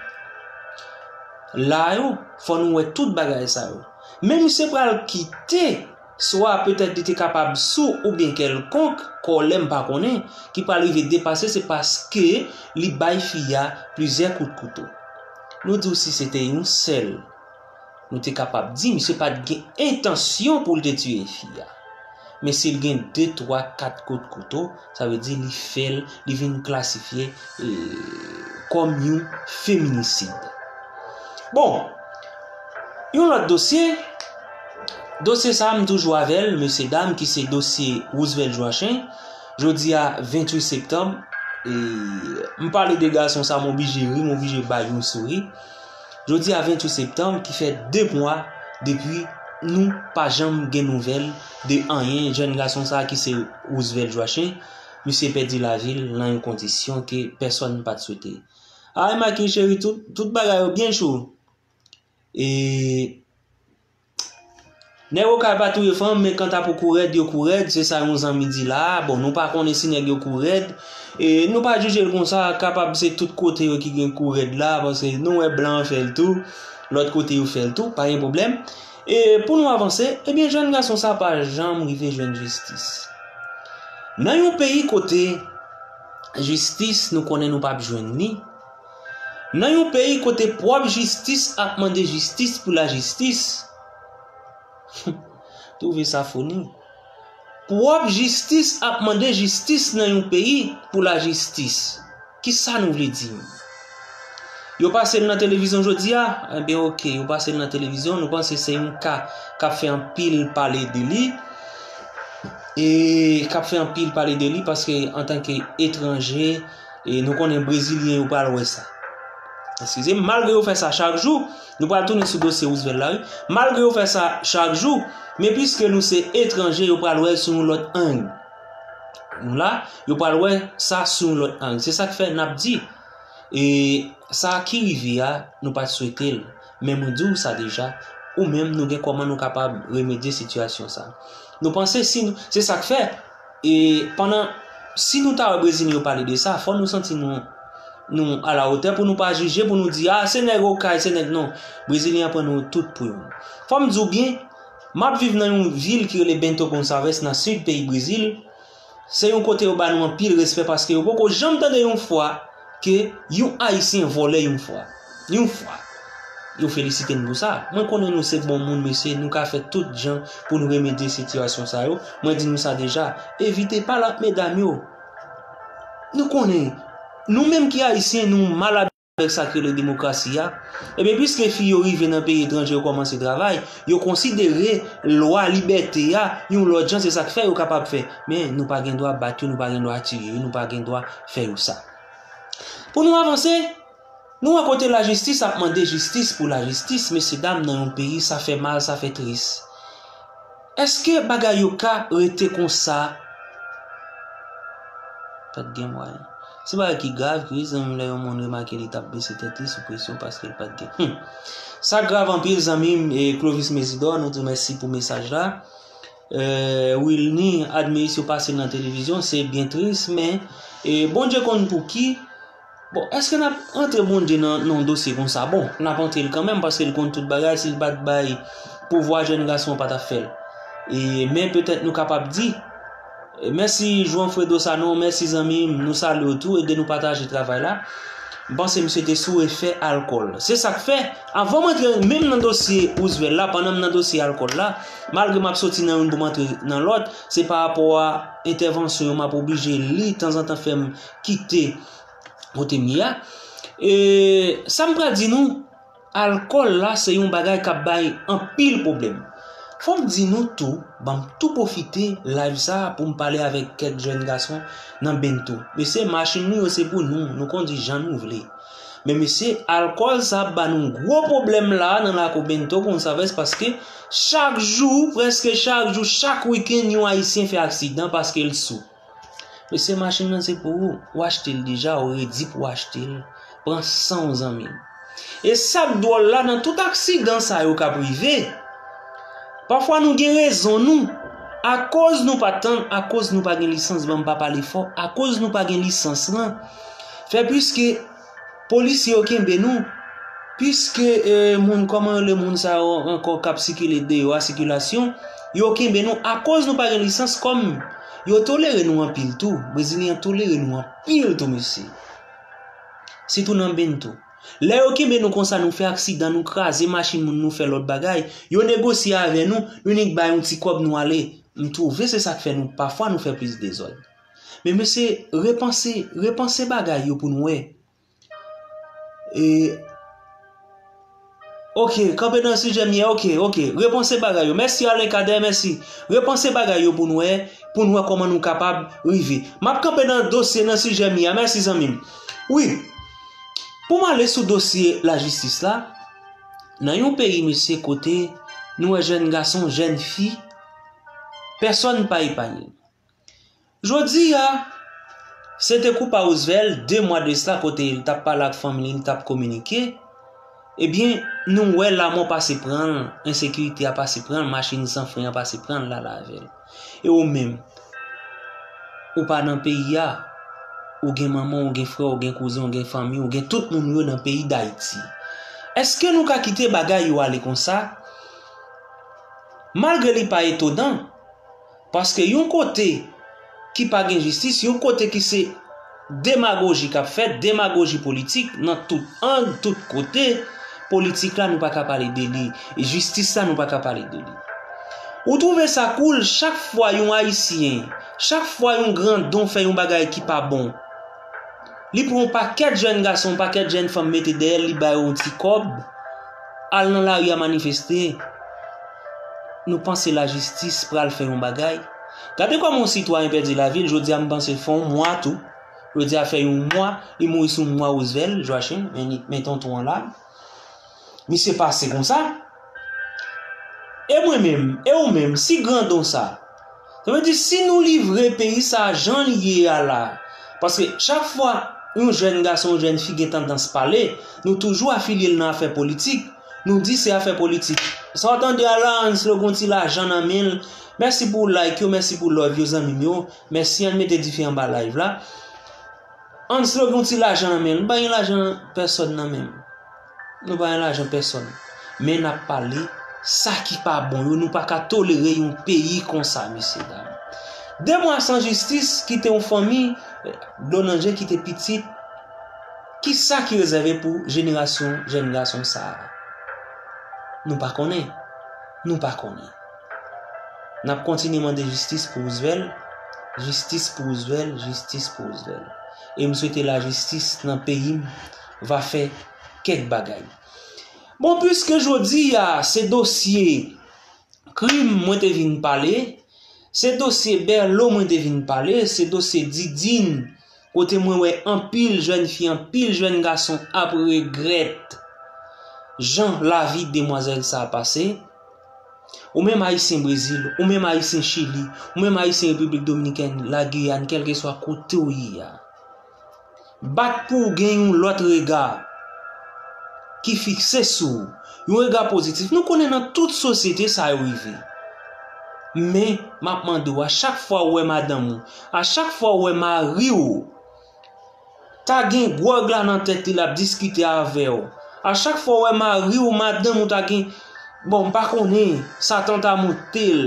La yo, fò nou wè tout bagay sa yo. Men misye pral kite swa petèt li te kapab sou oubyen kèlkonk kòlè m pa konnen, ki pral rive depase, se paske li bay fi a plizyè kout kouto. Nou di w si se te yon sèl, nou te kapab di misye pa t gen entansyon pou l te tiye fi a. Men si l gen de, twa, kat kout kouto, sa vle di li fè l, li vin klasifye, e, kòm yon feminisid. Bon, yon lòt dosye, dosye sa a, m toujou avè l, mesye dam, ki se dosye Roosevelt Joachim. Jodi a, venntuit septanm, e, m pale de gason sa, m oblije ri, m oblije bay yon souri. Jodi a, venntuit septanm, ki fè de mwa depi nou pa janm gen nouvèl de anyen jèn gason sa a ki se Roosevelt Joachim, misye pèdi lavi l nan yon kondisyon ke pèsonn pa t swete. Ay, Maki cheri, tout, tout bagay yo byen cho. E, nèg Okay pa touye fanm, men kanta pou kou rèd, yo kou rèd, se sa yon zanmi di la a. Bon, nou pa konnen si nèg yo kou rèd. E, nou pa jije l konsa, kapab se tout kote yo ki gen kou rèd la, paske nou wè blan an fè l tou, lòt kote yo fè l tou, pa gen pwoblèm. E, pou nou avanse, ebyen, jèn gason sa pa janm rive jwenn jistis. Nan yon peyi kote jistis, nou konnen nou p ap jwenn li, nan yon peyi kote pwòp jistis ap mande jistis pou lajistis, twouve sa foni. Pwòp jistis ap mande jistis nan yon peyi pou lajistis. Kisa nou vle di? Yo pase l nan televizyon jodi a? Enben, oke, yo pase l nan televizyon. Nou panse se yon ka k ap fè anpil pale de li. E k ap fè anpil pale de li paske antanke etranje, e nou konnen Brezilyen yo pral wè sa. Eskize m, malgre yo fè sa chak jou, nou pral tounen sou dosye Roosevelt la, wi. Malgre yo fè sa chak jou, men piske nou se etranje, yo pral wè l sou yon lòt ang. Nou la, yo pral wè sa sou yon lòt ang. Se sa k fè n ap di, e sa ki rive a, nou pa t swete l. Men mwen di w sa deja, ou menm nou gen kòman nou kapab remedye sitiyasyon sa. Nou panse si nou, se sa k fè, e pandan, si nou ta wè Brezilyen yo pale de sa, fò nou santi nou, nou alawotè pou nou pa jije, pou nou di, a, se nèg Okay, se nèg, non. Brezilyen an pran nou tout pou yon. Fò m di w byen, m ap viv nan yon vil ki rele Bento Gonçalves, nan sid peyi Brezil. Se yon kote yo ba nou anpil respè paske yo poko janm tande yon fwa ke yon Ayisyen vòlè yon fwa. Yon fwa. Yo felisite n pou sa. Mwen konnen nou se bon moun, mesye, nou ka fè tout jan pou nou remedye sitiyasyon sa yo. Mwen di nou sa deja, evite pale ak medam yo. Nou konnen, nou menm ki Ayisyen, nou mal avèk sa k rele demokrasi a. Ebyen, piske fi yo rive nan peyi etranje, yo kòmanse travay, yo konsidere lwa libète a yon lòt jan, se sa k fè yo kapab fè. Men, nou pa gen dwa bat yo, nou pa gen dwa tiye yo, nou pa gen dwa fè yo sa. Pou nou avanse, nou wè kote lajistis ap mande jistis pou lajistis, mesye dam, nan yon peyi, sa fè mal, sa fè tris. Èske bagay yo ka rete konsa? Pa t gen mwayen. Se bagay ki grav, wi, zanmi m, lè yon moun remake li t ap bese tèt li sou presyon paske l pa t gen. Hmm. Sa grav anpil, zanmi m, e Clovis Mesidor, nou di w mèsi pou mesaj la. E, Wilny, Admiris yo pase l nan televizyon, se byen tris, men, e, Bondye konn pou ki. Bon, èske n ap antre Bondye nan, nan yon dosye konsa? Bon, n ap antre l kanmenm, paske l konn tout bagay, si l pa t bay pouvwa, jèn gason an pa t ap fè l. E, men petèt nou kapab di, e, mèsi Juanfredo Sanon, mèsi zanmi m, nou salye w tou, ede nou pataje travay la. M panse misye te sou efè alkòl. Se sa k fè, anvan m antre menm nan dosye Roosevelt la, pandan m nan dosye alkòl la, malgre m ap soti nan youn pou m antre nan lòt, se pa rapò a entèvansyon yo m ap oblije li tanzantan fè m kite kote m ye a. E, sa m pral di nou, alkòl la se yon bagay k ap bay anpil pwoblèm. Fò m di nou tou, ban m tou pwofite live sa a pou m pale avèk kèk jèn gason nan Bento. Mesye, machin nou yo se pou nou, nou kondui jan nou vle. Men mesye, alkòl sa ap ba nou gwo pwoblèm la a nan lakou Bento Gonçalves paske chak jou, prèske chak jou, chak wikenn, yon Ayisyen fè aksidan paske l sou. Mesye, machin nan se pou ou. Ou achte l deja, ou redi pou w achte l. Pran san w, zanmi m. E sa k dwòl la, nan tout aksidan sa yo k ap rive, pafwa nou gen rezon nou. Akoz nou pa tann, akoz nou pa gen lisans, ban m pa pale fò, akoz nou pa gen lisans lan, fè piske polisye yo kenbe nou, piske, e, moun, kòman yo rele moun sa yo ankò k ap sikile deyò a, sikilasyon, Yo kenbe nou akoz nou pa gen lisans kòm yo tolere nou anpil tou. Brezilyen an tolere nou anpil tou, mesye. Sitou nan Bento. Lè yo kenbe nou konsa, nou fè aksidan, nou kraze machin moun, nou fè lòt bagay, yo negosye avè nou, nou nik bay yon ti kòb, nou ale. M twouve se sa k fè nou, pafwa nou fè plis dezòd. Men mesye, repanse, repanse bagay yo pou n wè. E, ok, kanpe nan sijè m ye, ok, ok, repanse bagay yo. Mèsi Alen Kadè, mèsi. Repanse bagay yo pou n wè, pou n wè kòman nou kapab rive. M ap kanpe nan dosye, nan sijè m ye a, mèsi zanmi m. Wi, pou m ale sou dosye lajistis la, nan yon peyi, mesye, kote nou wè jèn gason, jèn fi, pèsòn pa epanye. Jodi a, se te kou pa Roosevelt, de mwa de sa, kote l t ap pale ak fanmi li, li t ap kominike. Ebyen, nou wè lanmò pase pran l, ensekirite a pase pran l, machin san fren an pase pran l, l ale avè l. E ou menm, ou pa nan peyi a, ou gen manman, ou gen frè, ou gen kouzen, ou gen fanmi, ou gen tout moun yo nan peyi Dayiti. Èske nou ka kite bagay yo ale konsa? Malgre li pa etonan, paske yon kote ki pa gen jistis, yon kote ki se demagoji k ap fèt, demagoji politik nan tout ang, tout kote, politik la nou pa ka pale de li, jistis la nou pa ka pale de li. Ou twouve sa koul chak fwa yon Ayisyen, chak fwa yon grandon fè yon bagay ki pa bon. Li pran yon pakèt jèn gason, yon pakèt jèn fanm mete dèyè l, li ba yo yon ti kòb, al nan lari a manifeste. Nou panse lajistis pral fè yon bagay? Gade kòman yon sitwayen pèdi lavi l, jodi a m panse fè yon mwa tou. Jodi a fè yon mwa, li mouri sou mwa Roosevelt, Joachim, men, men tonton an la. Misye pase konsa. E mwen menm, e ou menm, si grandon sa, sa vle di si nou livre peyi sa jan l ye a la, paske chak fwa yon jèn gason, yon jèn fi gen tandans pale, nou toujou afilye l nan afè politik, nou di se afè politik. Sa w tande a la, Anslo gon ti lajan nan men l. Mèsi pou like yo, mèsi pou love yo, zanmi m yo. Mèsi, ann mete dife anba live la. Anslo gen yon ti lajan nan men l. Nou pa gen lajan pèsòn nan men l. Nou pa gen lajan pèsòn. Men n ap pale sa ki pa bon yo. Nou pa ka tolere yon peyi konsa, mesye dam. De mwa san jistis, kite yon fanmi, dlo nan je, kite pitit. Kisa ki rezève pou jenerasyon jèn gason sa a? Nou pa konnen. Nou pa konnen. N ap kontinye mande jistis pou Roosevelt, jistis pou Roosevelt, jistis pou Roosevelt. E m swete lajistis nan peyi m va fè kèk bagay. Bon, piske jodi a se dosye krim mwen te vin pale, se dosye Berlo mwen te vin pale, se dosye Didine, kote mwen wè anpil jèn fi, anpil jèn gason ap regrèt jan lavi demwazèl sa a pase. Ou menm Ayisyen Brezil, ou menm Ayisyen Chili, ou menm Ayisyen Repiblik Dominikèn, Lagiyàn, kèlkeswa kote w ye a. Bat pou w gen yon lòt rega ki fikse sou w, yon rega pozitif. Nou konnen nan tout sosyete sa yo rive. Men, m ap mande w, a chak fwa w wè madanm ou, a chak fwa w wè mari w, ta gen gwòg la nan tèt li, l ap diskite avè w. A chak fwa w wè mari w, madanm ou ta gen, bon, m pa konnen, Satan ta monte l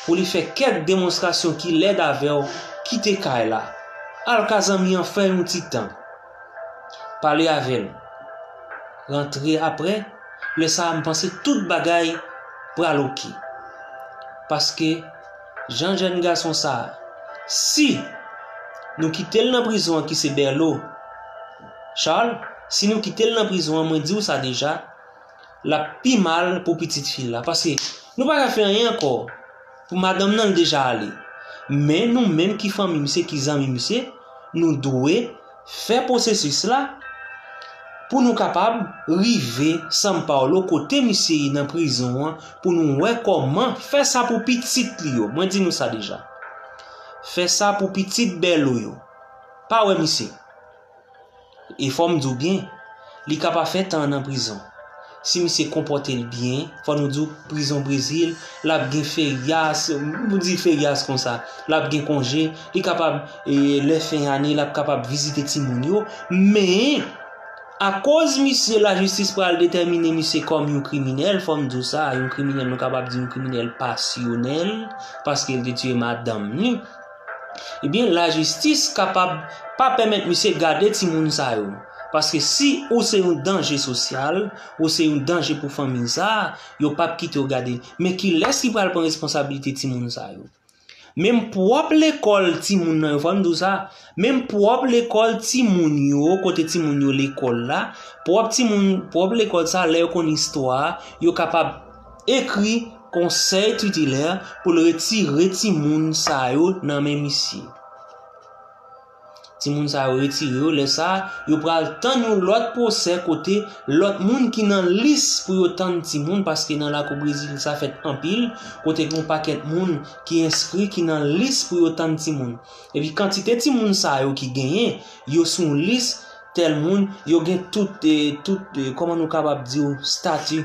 pou li fè kèk demonstrasyon ki lèd avè w, kite kay la. Al ka zanmi an fè yon ti tan. Pale avè l. Rantre apre, lè sa a m panse tout bagay pral oke. Paske, jan jèn gason sa a, si nou kite l nan prizon an ki se Berlo Charles, si nou kite l nan prizon an, mwen di w sa deja, l ap pi mal pou pitit fi l la. Paske nou pa ka fè anyen ankò. Pou madanm nan, l deja ale. Men nou menm ki fanmi misye, ki zanmi misye, nou dwe fè pwosesis la pou nou kapab rive São Paulo, kote misye ye nan prizon an, pou nou wè kòman fè sa pou pitit li yo. Mwen di nou sa deja. Fè sa pou pitit Berlo yo. Pa wè misye. E fò m di w byen, li ka pa fè tan an nan prizon. Si misye konpòte l byen, fò nou di w prizon Brezil, l ap gen feryas, m di feryas konsa, l ap gen konje, li kapab, e, lè fen ane, l ap kapab vizite timoun yo, men Akoz misye, lajistis pral detèmine misye kòm yon kriminèl, fò m di w sa, yon kriminèl, nou kapab di yon kriminèl pasyonèl, paske l te tiye madanm li. Ebyen, lajistis kapab pa pèmèt misye gade timoun sa yo. Paske si ou se yon danje sosyal, ou se yon danje pou fanmi sa, yo p ap kite w gade. Men kilès ki pral pran responsabilite timoun sa yo? Menm pwòp lekòl timoun nan yo, fò m di w sa, menm pwòp lekòl timoun yo, kote timoun yo lekòl la, pwòp timoun, pwòp lekòl sa, lè yo konn istwa a, yo kapab ekri konsèy titilè pou l retire timoun sa yo nan men misye. Timoun sa yo retire yo, lè sa a, yo pral tann yon lòt pwosè kote lòt moun ki nan lis pou yo tann timoun, paske nan lakou Brezil sa fèt anpil, kote gen yon pakèt moun ki enskri ki nan lis pou yo tann timoun. Epi kantite timoun sa yo ki genyen, yo sou yon lis tèl moun, yo gen tout, eh, tout, eh, kòman nou kapab di w, stati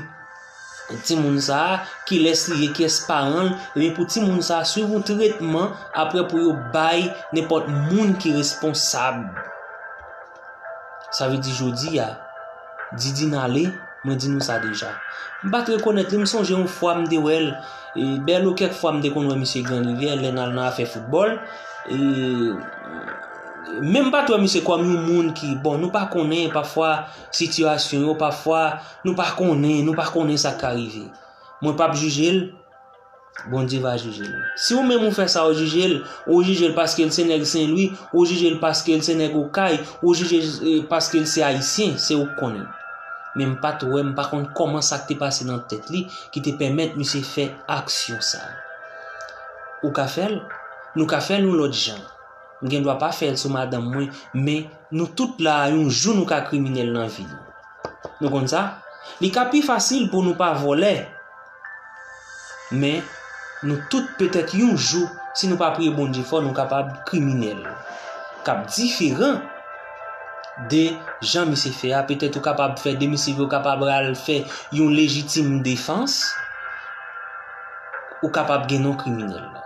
timoun sa a, kilès li ye, kiyès paran l, ebyen pou timoun sa a swiv yon tretman, apre pou yo bay nenpòt moun ki responsab. Sa vle di jodi a, Didine ale, mwen di nou sa deja. M pa t rekonèt li, m sonje yon fwa m te wè l, e, Bèlo kèk fwa m te konn wè misye Gran Rivyè, lè n al nan afè foutbòl, e, men m pa t wè misye kòm yon moun ki, bon, nou pa konnen, pafwa, sitiyasyon yo, pafwa, nou pa konnen, nou pa konnen sa k ka rive. Mwen p ap jije l, Bondye va jije l. Si ou menm ou fè sa, ou jije l, ou jije l paske l se nèg Sen Lwi, ou jije l paske l se nèg Okay, ou jije l, eh, paske l se Ayisyen, se ou k konnen. Men m pa t wè, m pa konn kòman sa k te pase nan tèt li ki te pèmèt misye fè aksyon sa a. Ou ka fè l, nou ka fè l yon lòt jan. M gen dwa pa fè l sou madanm mwen, men nou tout la a, yon jou nou ka kriminèl nan vi nou. Nou konn sa? Li ka pi fasil pou nou pa vòlè. Men, nou tout petèt yon jou, si nou pa priye Bondye fò, nou kapab kriminèl. K ap diferan de jan misye fè a. Petèt ou kapab fè de misye, ou kapab al fè yon lejitim defans. Ou kapab gen non kriminèl la.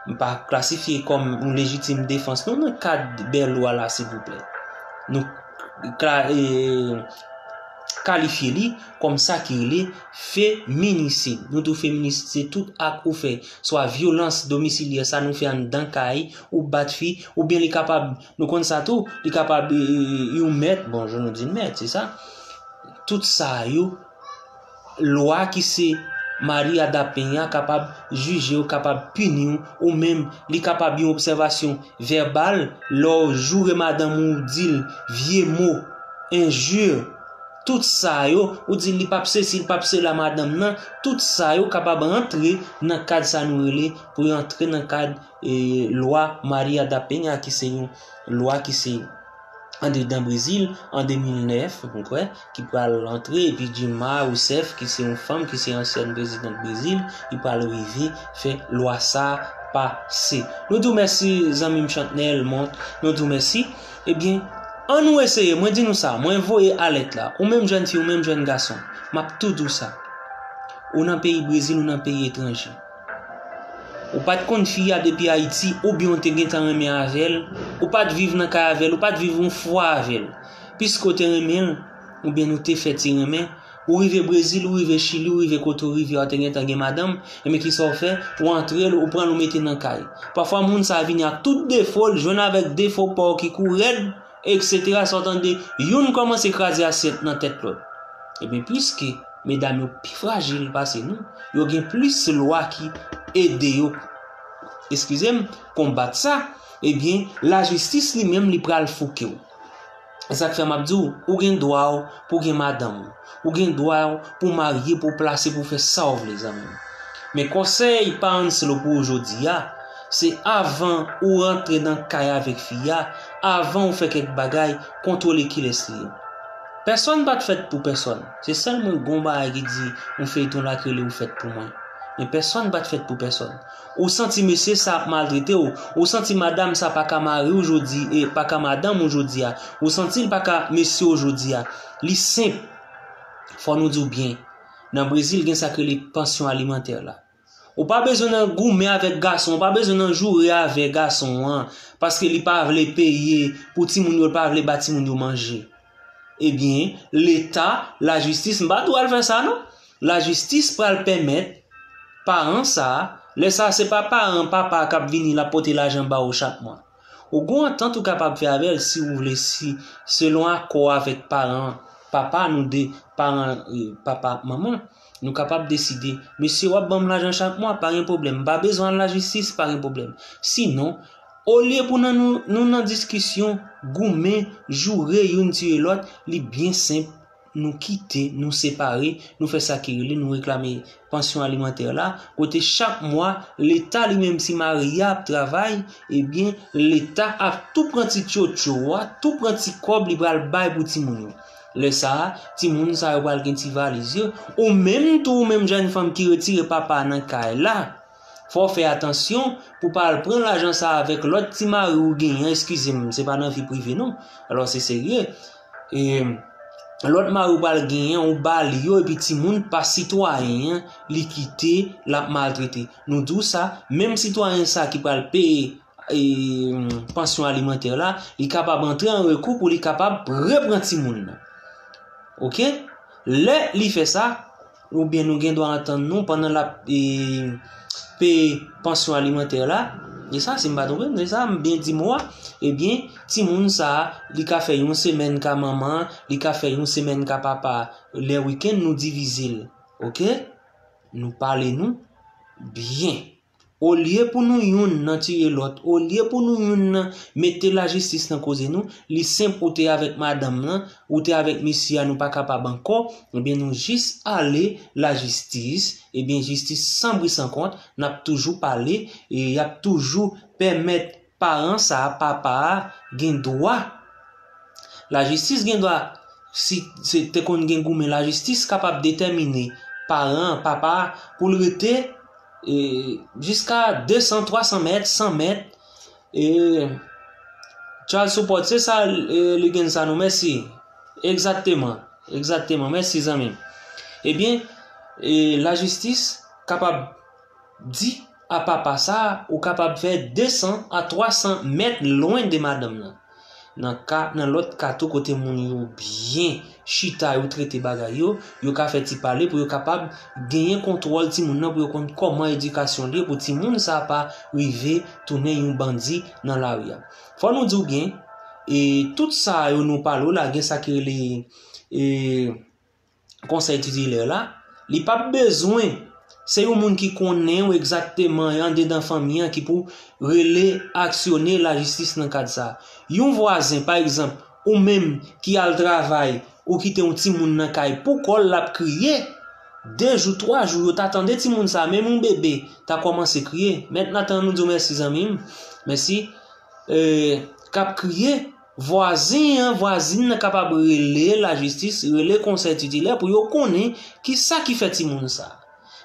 M pa klasifye kòm yon lejitim defans non nan kad Bèlo a la, silvouplè. Nou kla-, e, kalifye li kòm sa ki rele feminisid. Nou di w feminisid, se tout ak ou fè, swa vyolans domisilyè, sa nou fè anndan kay, ou bat fi, oubyen li kapab, nou konn sa tou, li kapab, e, e, yon mèt, bon, jan nou di mèt, se sa. Tout sa yo, lwa ki se Maria da Penha kapab jije w, kapab pini w, ou menm, li kapab yon obsèvasyon vèbal, lè w joure madanm ou, ou di l vye mo, enjure, tout sa yo, ou di l li p ap sesi, li p ap sela madanm nan, tout sa yo kapab rantre nan kad sa nou rele, pou yo antre nan kad, e, lwa Maria da Penha, ki se yon lwa ki se andedan Brezil, an de mil nèf, mwen kwè, ki pral antre, epi Dilma Rousseff, ki se yon fanm, ki se ansyèn prezidant Brezil, li pral rive fè lwa sa a pase. Nou di w mèsi, zanmi m Chantnel Mont, nou di w mèsi. Ebyen, ann nou eseye, mwen di nou sa, mwen voye alèt la, ou menm jèn fi, ou menm jèn gason, m ap tou di w sa. Ou nan peyi Brezil, ou nan peyi etranje. Ou pa t konn fi a depi Ayiti, oubyen ou te gentan renmen avè l, ou pa t viv nan kay avè l, ou pa t viv yon fwa avè l. Piske w te renmen l, oubyen nou te fè ti renmen, ou rive Brezil, ou rive Chili, ou rive kote w rive a, ou te gentan gen madanm, ebyen kisa w fè? Ou antre l, ou pran l, ou mete nan kay. Pafwa moun sa a vini ak tout defo l, jwenn avèk defo pa w ki kou rèd, etsetera. Sa w tande, youn kòmanse kraze asyèt nan tèt lòt. Ebyen, piske medam yo pi frajil pase nou, yo gen plis lwa ki ede yo, eskize m, konbat sa, ebyen, lajistis li menm li pral fouke w. E sa k fè m ap di w, ou gen dwa w pou w gen madanm ou. Ou gen dwa w pou w marye, pou w plase, pou w fè sa w vle, zanmi m. Men konsèy pa Anslo pou ou jodi a, se avan ou rantre nan kay avèk fi a, avan ou fè kèk bagay, kontwole kilès li ye. Pèsonn pa t fèt pou pèsonn. Se sèlman gon bagay ki di yon feyton la k rele ou fèt pou mwen. Men pèsonn pa t fèt pou pèsonn. Ou santi mesye sa ap maltrete w, ou santi madanm sa pa ka mari w jodi, e pa ka madanm ou jodi a, ou santi l pa ka mesye w jodi a. Li senp. Fò nou di w byen. Nan Brezil gen sa k rele pansyon alimantè la. Ou pa bezwen nan goumen avèk gason, ou pa bezwen nan joure avè gason an, paske li pa vle peye pou timoun yo, li pa vle ba timoun yo manje. Ebyen, Leta, lajistis, m pa di w al fè sa non. Lajistis pral pèmèt paran sa a, lè sa a se pa paran papa a k ap vini l ap pote lajan ba w chak mwa. Ou gen yon antant ou kapab fè avè l si ou vle, si selon akò avèk paran papa nou de, paran, eh, papa ak manman, nou kapab deside, mesye, w ap ban m lajan chak mwa, pa gen pwoblèm, m pa bezwen al lajistis, pa gen pwoblèm. Sinon, olye pou nan nou, nou nan diskisyon, goumen, joure youn tiye lòt, li byen senp, nou kite, nou separe, nou fè sa ki rele, nou reklame pansyon alimantè la, kote chak mwa, Leta li menm, si mari a ap travay, ebyen, Leta ap tou pran ti tchotcho a, tou pran ti kòb li pral bay pou timoun yo. Lè sa a, timoun sa yo pral gen ti valiz yo. Ou menm tou, ou menm jèn fanm ki retire papa nan kay la, fò w fè atansyon pou w pa al pran lajan sa a avèk lòt ti mari ou genyen, eskize m, se pa nan vi prive non. Alò, se serye. E, lòt mari ou pral genyen, ou ba li yo, epi timoun pa sitwayen an, li kite, l ap maltrete. Nou di w sa, menm sitwayen sa ki pral peye, e, pansyon alimantè la, li kapab antre an rekou pou li kapab repran timoun nan. Oke? Lè li fè sa, oubyen nou gen dwa antann nou pandan l ap, e, peye pansyon alimantè la, e sa, si m pa twonpe m, se sa, m byen di mo a, ebyen, timoun sa a, li ka fè yon semèn ka manman, li ka fè yon semèn ka papa, lè wikenn, nou divize l. Oke? Nou pale nou byen. Olye pou nou youn nan tiye lòt, olye pou nou youn nan mete lajistis nan koze nou, li senp, ou te avèk madanm nan, ou te avèk mesye a, nou pa kapab ankò, ebyen nou jis ale lajistis, ebyen jistis san bri san kont, n ap toujou pale, e y ap toujou pèmèt paran sa a, papa a, gen dwa. Lajistis gen dwa, si se te konn gen goumen, lajistis kapab detèmine paran an, papa a, pou l rete, e, jiska de san, twa san mèt, san mèt. E, Charles Support, se sa, e, li gen sa nou, mèsi. Egzakteman, egzakteman, mèsi zanmi m. Ebyen, e, lajistis kapab di a papa sa, ou kapab fè de san a twa san mèt lwen de madanm nan. Nan ka, nan lòt ka tou kote moun yo byen chita, yo trete bagay yo, yo ka fè ti pale pou yo kapab genyen kontwòl timoun nan, pou yo konn kòman edikasyon li ye, pou timoun sa pa rive tounen yon bandi nan lari a. Fò nou di w byen, e tout sa yo nou pale w la, gen sa ki rele, e, konsèy titilè la, li p ap bezwen, se yon moun ki konnen w egzakteman andedan fanmi an ki pou rele, aksyone lajistis nan kad sa. Yon vwazen, pa egzanp, ou menm ki al travay, ou kite yon timoun nan kay pou kò l, l ap kriye, de jou, twa jou, yo ta tande timoun sa, menm yon bebe, ta kòmanse kriye. Mèt Natan, nou di w mèsi, zanmi m. Mèsi. E, k ap kriye, vwazen an, vwazin nan kapab rele lajistis, rele konsèy titilè pou yo konnen ki sa ki fè timoun sa.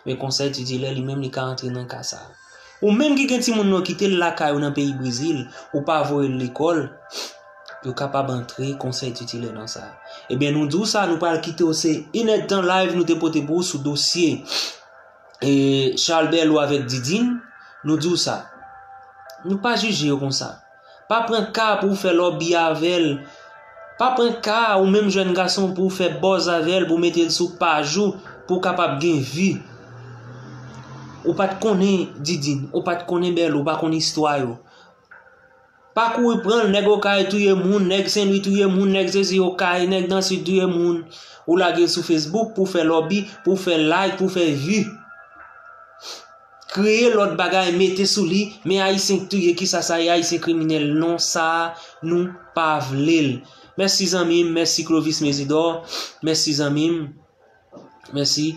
Men konsèy titilè li menm li ka antre nan ka sa. Ou menm ki gen timoun nan, kite l lakay ou nan peyi Brezil, ou pa voye l lekòl, yo kapab antre konsèy titilè nan sa. Ebyen, nou di w sa, nou pral kite w, se inèdtan live nou te pote pou w sou dosye, e, Charles Berlo avèk Didine, nou di w sa. Nou pa jije yo konsa. Pa pran ka pou w fè lòbi avè l. Pa pran ka ou menm jèn gason pou w fè buzz avè l, pou w mete l sou paj ou, pou w kapab gen vi. Ou pa t konnen Didine, ou pa t konnen Berlo, ou pa konn istwa yo. Pa kouri pran l, nèg Okay touye moun, nèg Senlwi touye moun, nèg sesi Okay, nèg Dansid touye moun. Ou lage l sou Facebook pou w fè lòbi, pou w fè like, pou w fè vi. Kreye lòt bagay, mete sou li, men Ayisyen k touye, kisa sa ye, Ayisyen kriminèl, non, sa a, nou pa vle l. Mèsi zanmi m, mèsi Clovis Mésidor, mèsi zanmi m, mèsi.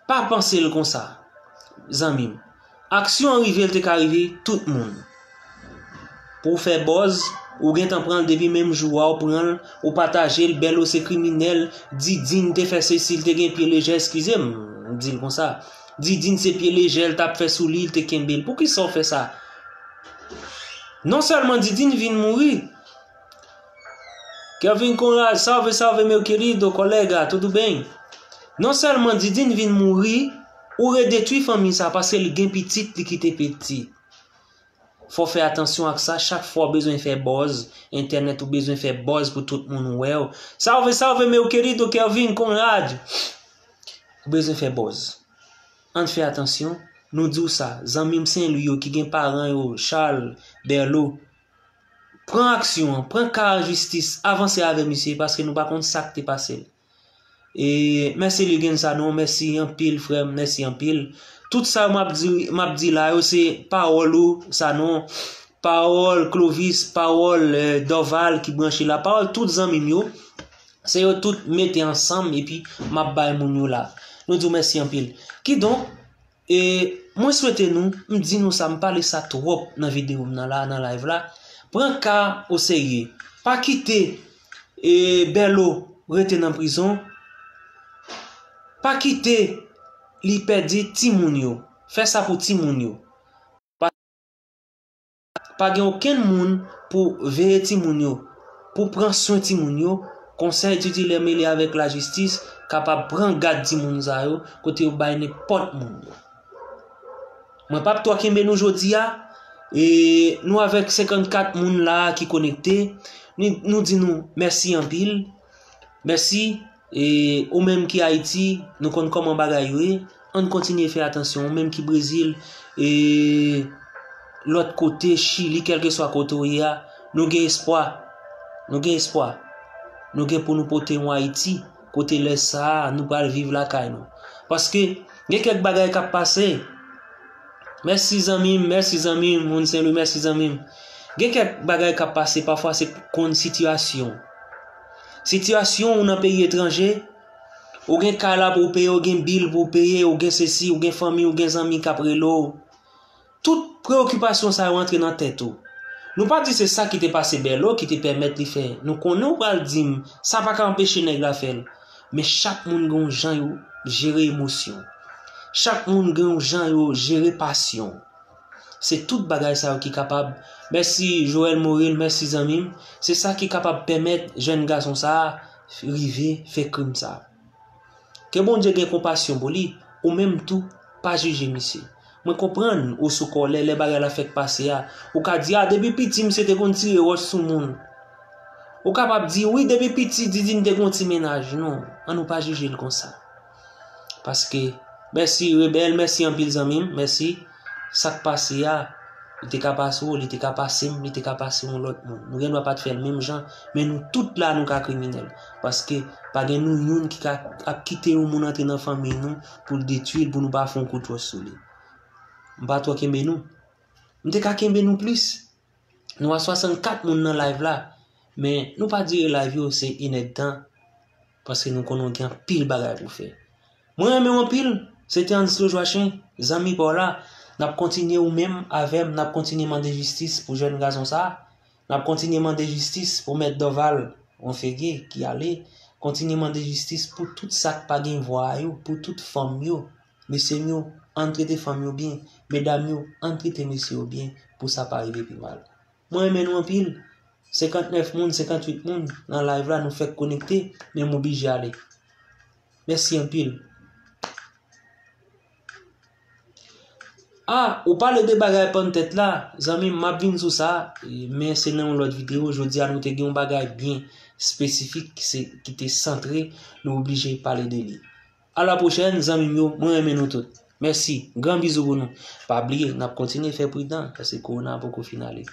Pa panse l konsa, zanmi m. Aksyon an rive, l te ka rive tout moun. Pou w fè buzz, ou gentan pran l depi menm jou a, ou pran l, ou pataje l, Berlo se kriminèl, Didine te fè sesi, l te gen pye lejè, eskize m, m di l konsa. Didine se pye lejè l t ap fè sou li, l te kenbe l. Poukisa w fè sa? Non sèlman Didine vin mouri, Kevin Conrad, salve, salve, meu querido colega, tudo bem? Non sèlman Didine vin mouri, ou redetwi fanmi sa, paske li gen pitit, li kite pitit. Fò w fè atansyon ak sa, chak fwa w bezwen fè buzz, entènèt ou bezwen fè buzz pou tout moun wè w. Salve, salve, meu querido Kelvin Conrad! Ou bezwen fè buzz. Ann fè atansyon, nou di w sa, zanmi m Sen Lwi yo ki gen paran yo, Charles, Berlo, pran aksyon an, pran ka an jistis, avanse avè misye, paske nou pa konn sa k te pase l. E mèsi Ligen Sanon, mèsi anpil frè m, mèsi anpil. Tout sa yo m ap di, m ap di la yo se pawòl ou Sanon, pawòl Clovis, pawòl eh, Dorval ki branche la, pawòl tout zanmi m yo. Se yo tout mete ansanm epi m ap bay moun yo la. Nou di w mèsi anpil. Kidonk, E mwen swete nou, m di nou sa, m pale sa twòp nan videyo m nan la, nan live la. Pran ka oserye. Pa kite e, Berlo rete nan prizon. Pa kite li pèdi timoun yo. Fè sa pou timoun yo. Pa, pa gen okenn moun pou veye timoun yo, pou pran swen timoun yo. Konsèy titulè mele avèk lajistis kapab pran gad timoun sa yo kote yo bay nenpòt moun yo. Mwen p ap twò kenbe nou jodi a. E nou avèk senkannkat moun la ki konekte. Nou, nou di nou mèsi anpil. Mèsi. E ou menm ki Ayiti, nou konn kòman bagay yo ye. Ann kontinye fè atansyon. Ou menm ki Brezil, e lòt kote, Chili, kèlkeswa kote w ye a, nou gen espwa. Nou gen espwa. Nou gen pou nou pote yon Ayiti kote lè sa a nou pral viv lakay nou. Paske gen kèk bagay k ap pase. Mèsi zanmi m, mèsi zanmi m, moun Sen Lwi, mèsi zanmi m. Gen kèk bagay k ap pase, pafwa se konn sitiyasyon. Sitiyasyon ou nan peyi etranje, ou gen kay la pou w peye, ou gen bil pou w peye, ou gen sesi, ou gen fanmi, ou gen zanmi k ap rele w. Tout preyokipasyon sa yo antre nan tèt ou. Nou pa di se sa ki te pase Berlo ki te pèmèt li fè. Nou konnen ou pral di m, sa pa ka anpeche nèg la fè l. Men chak moun gen yon jan yo jere emosyon. Chak moun gen yon jan yo jere pasyon. Se tout bagay sa yo ki kapab. Mèsi Joël Moril, mèsi zanmi m. Se sa ki kapab pèmèt jèn gason sa a rive fè krim sa a. Ke Bondye gen konpasyon pou li, ou menm tou, pa jije misye. Mwen konprann ou sou kòlè lè bagay la fèk pase a. Ou ka di, a, depi piti misye te konn tire wòch sou moun. Ou kapab di, wi, depi piti Didine te gon ti mennaj. Non, ann nou pa jije l konsa. Paske, mèsi Rebèl, mèsi anpil zanmi m, mèsi. Sa k pase a, li te ka pase w, li te ka pase m, li te ka pase yon lòt moun. Nou gen dwa pa t fè l menm jan, men nou tout la nou ka kriminèl. Paske pa gen nou youn ki ka ap kite yon moun antre nan fanmiy nou pou l detwi l, pou nou pa fè yon kout wòch sou li. M pa twò kenbe nou. M te ka kenbe nou plis. Nou a swasannkat moun nan live la, men nou pa dire live yo se inèdtan, paske nou konnen w gen anpil bagay pou fè. Mwen renmen w anpil, se te Anslo Joachin, zanmi pa w la. N ap kontinye ou menm avè m, n ap kontinye mande jistis pou jèn gason sa a. N ap kontinye mande jistis pou mèt Dorval Wonfege ki ale. Kontinye mande jistis pou tout sa k pa gen vwa a yo, pou tout fanm yo. Mesye m yo, ann trete fanm yo byen. Medam yo, ann trete mesye yo byen pou sa pa rive pi mal. Mwen renmen nou anpil. Senkantnèf moun, senkantuit moun nan live la, nou fèk konekte, men m oblije ale. Mèsi anpil. Ah, ou pale de bagay pann tèt la, zanmi m, m ap vin sou sa, men se nan yon lòt videyo. Jodi a, nou te gen yon bagay byen espesifik ki se, ki te santre, nou oblije pale de li. A la pwochèn, zanmi m yo, mwen renmen nou tout. Mèsi, gran bizou pou nou. Pa bliye, n ap kontinye fè pridan, paske kowona poko fin ale.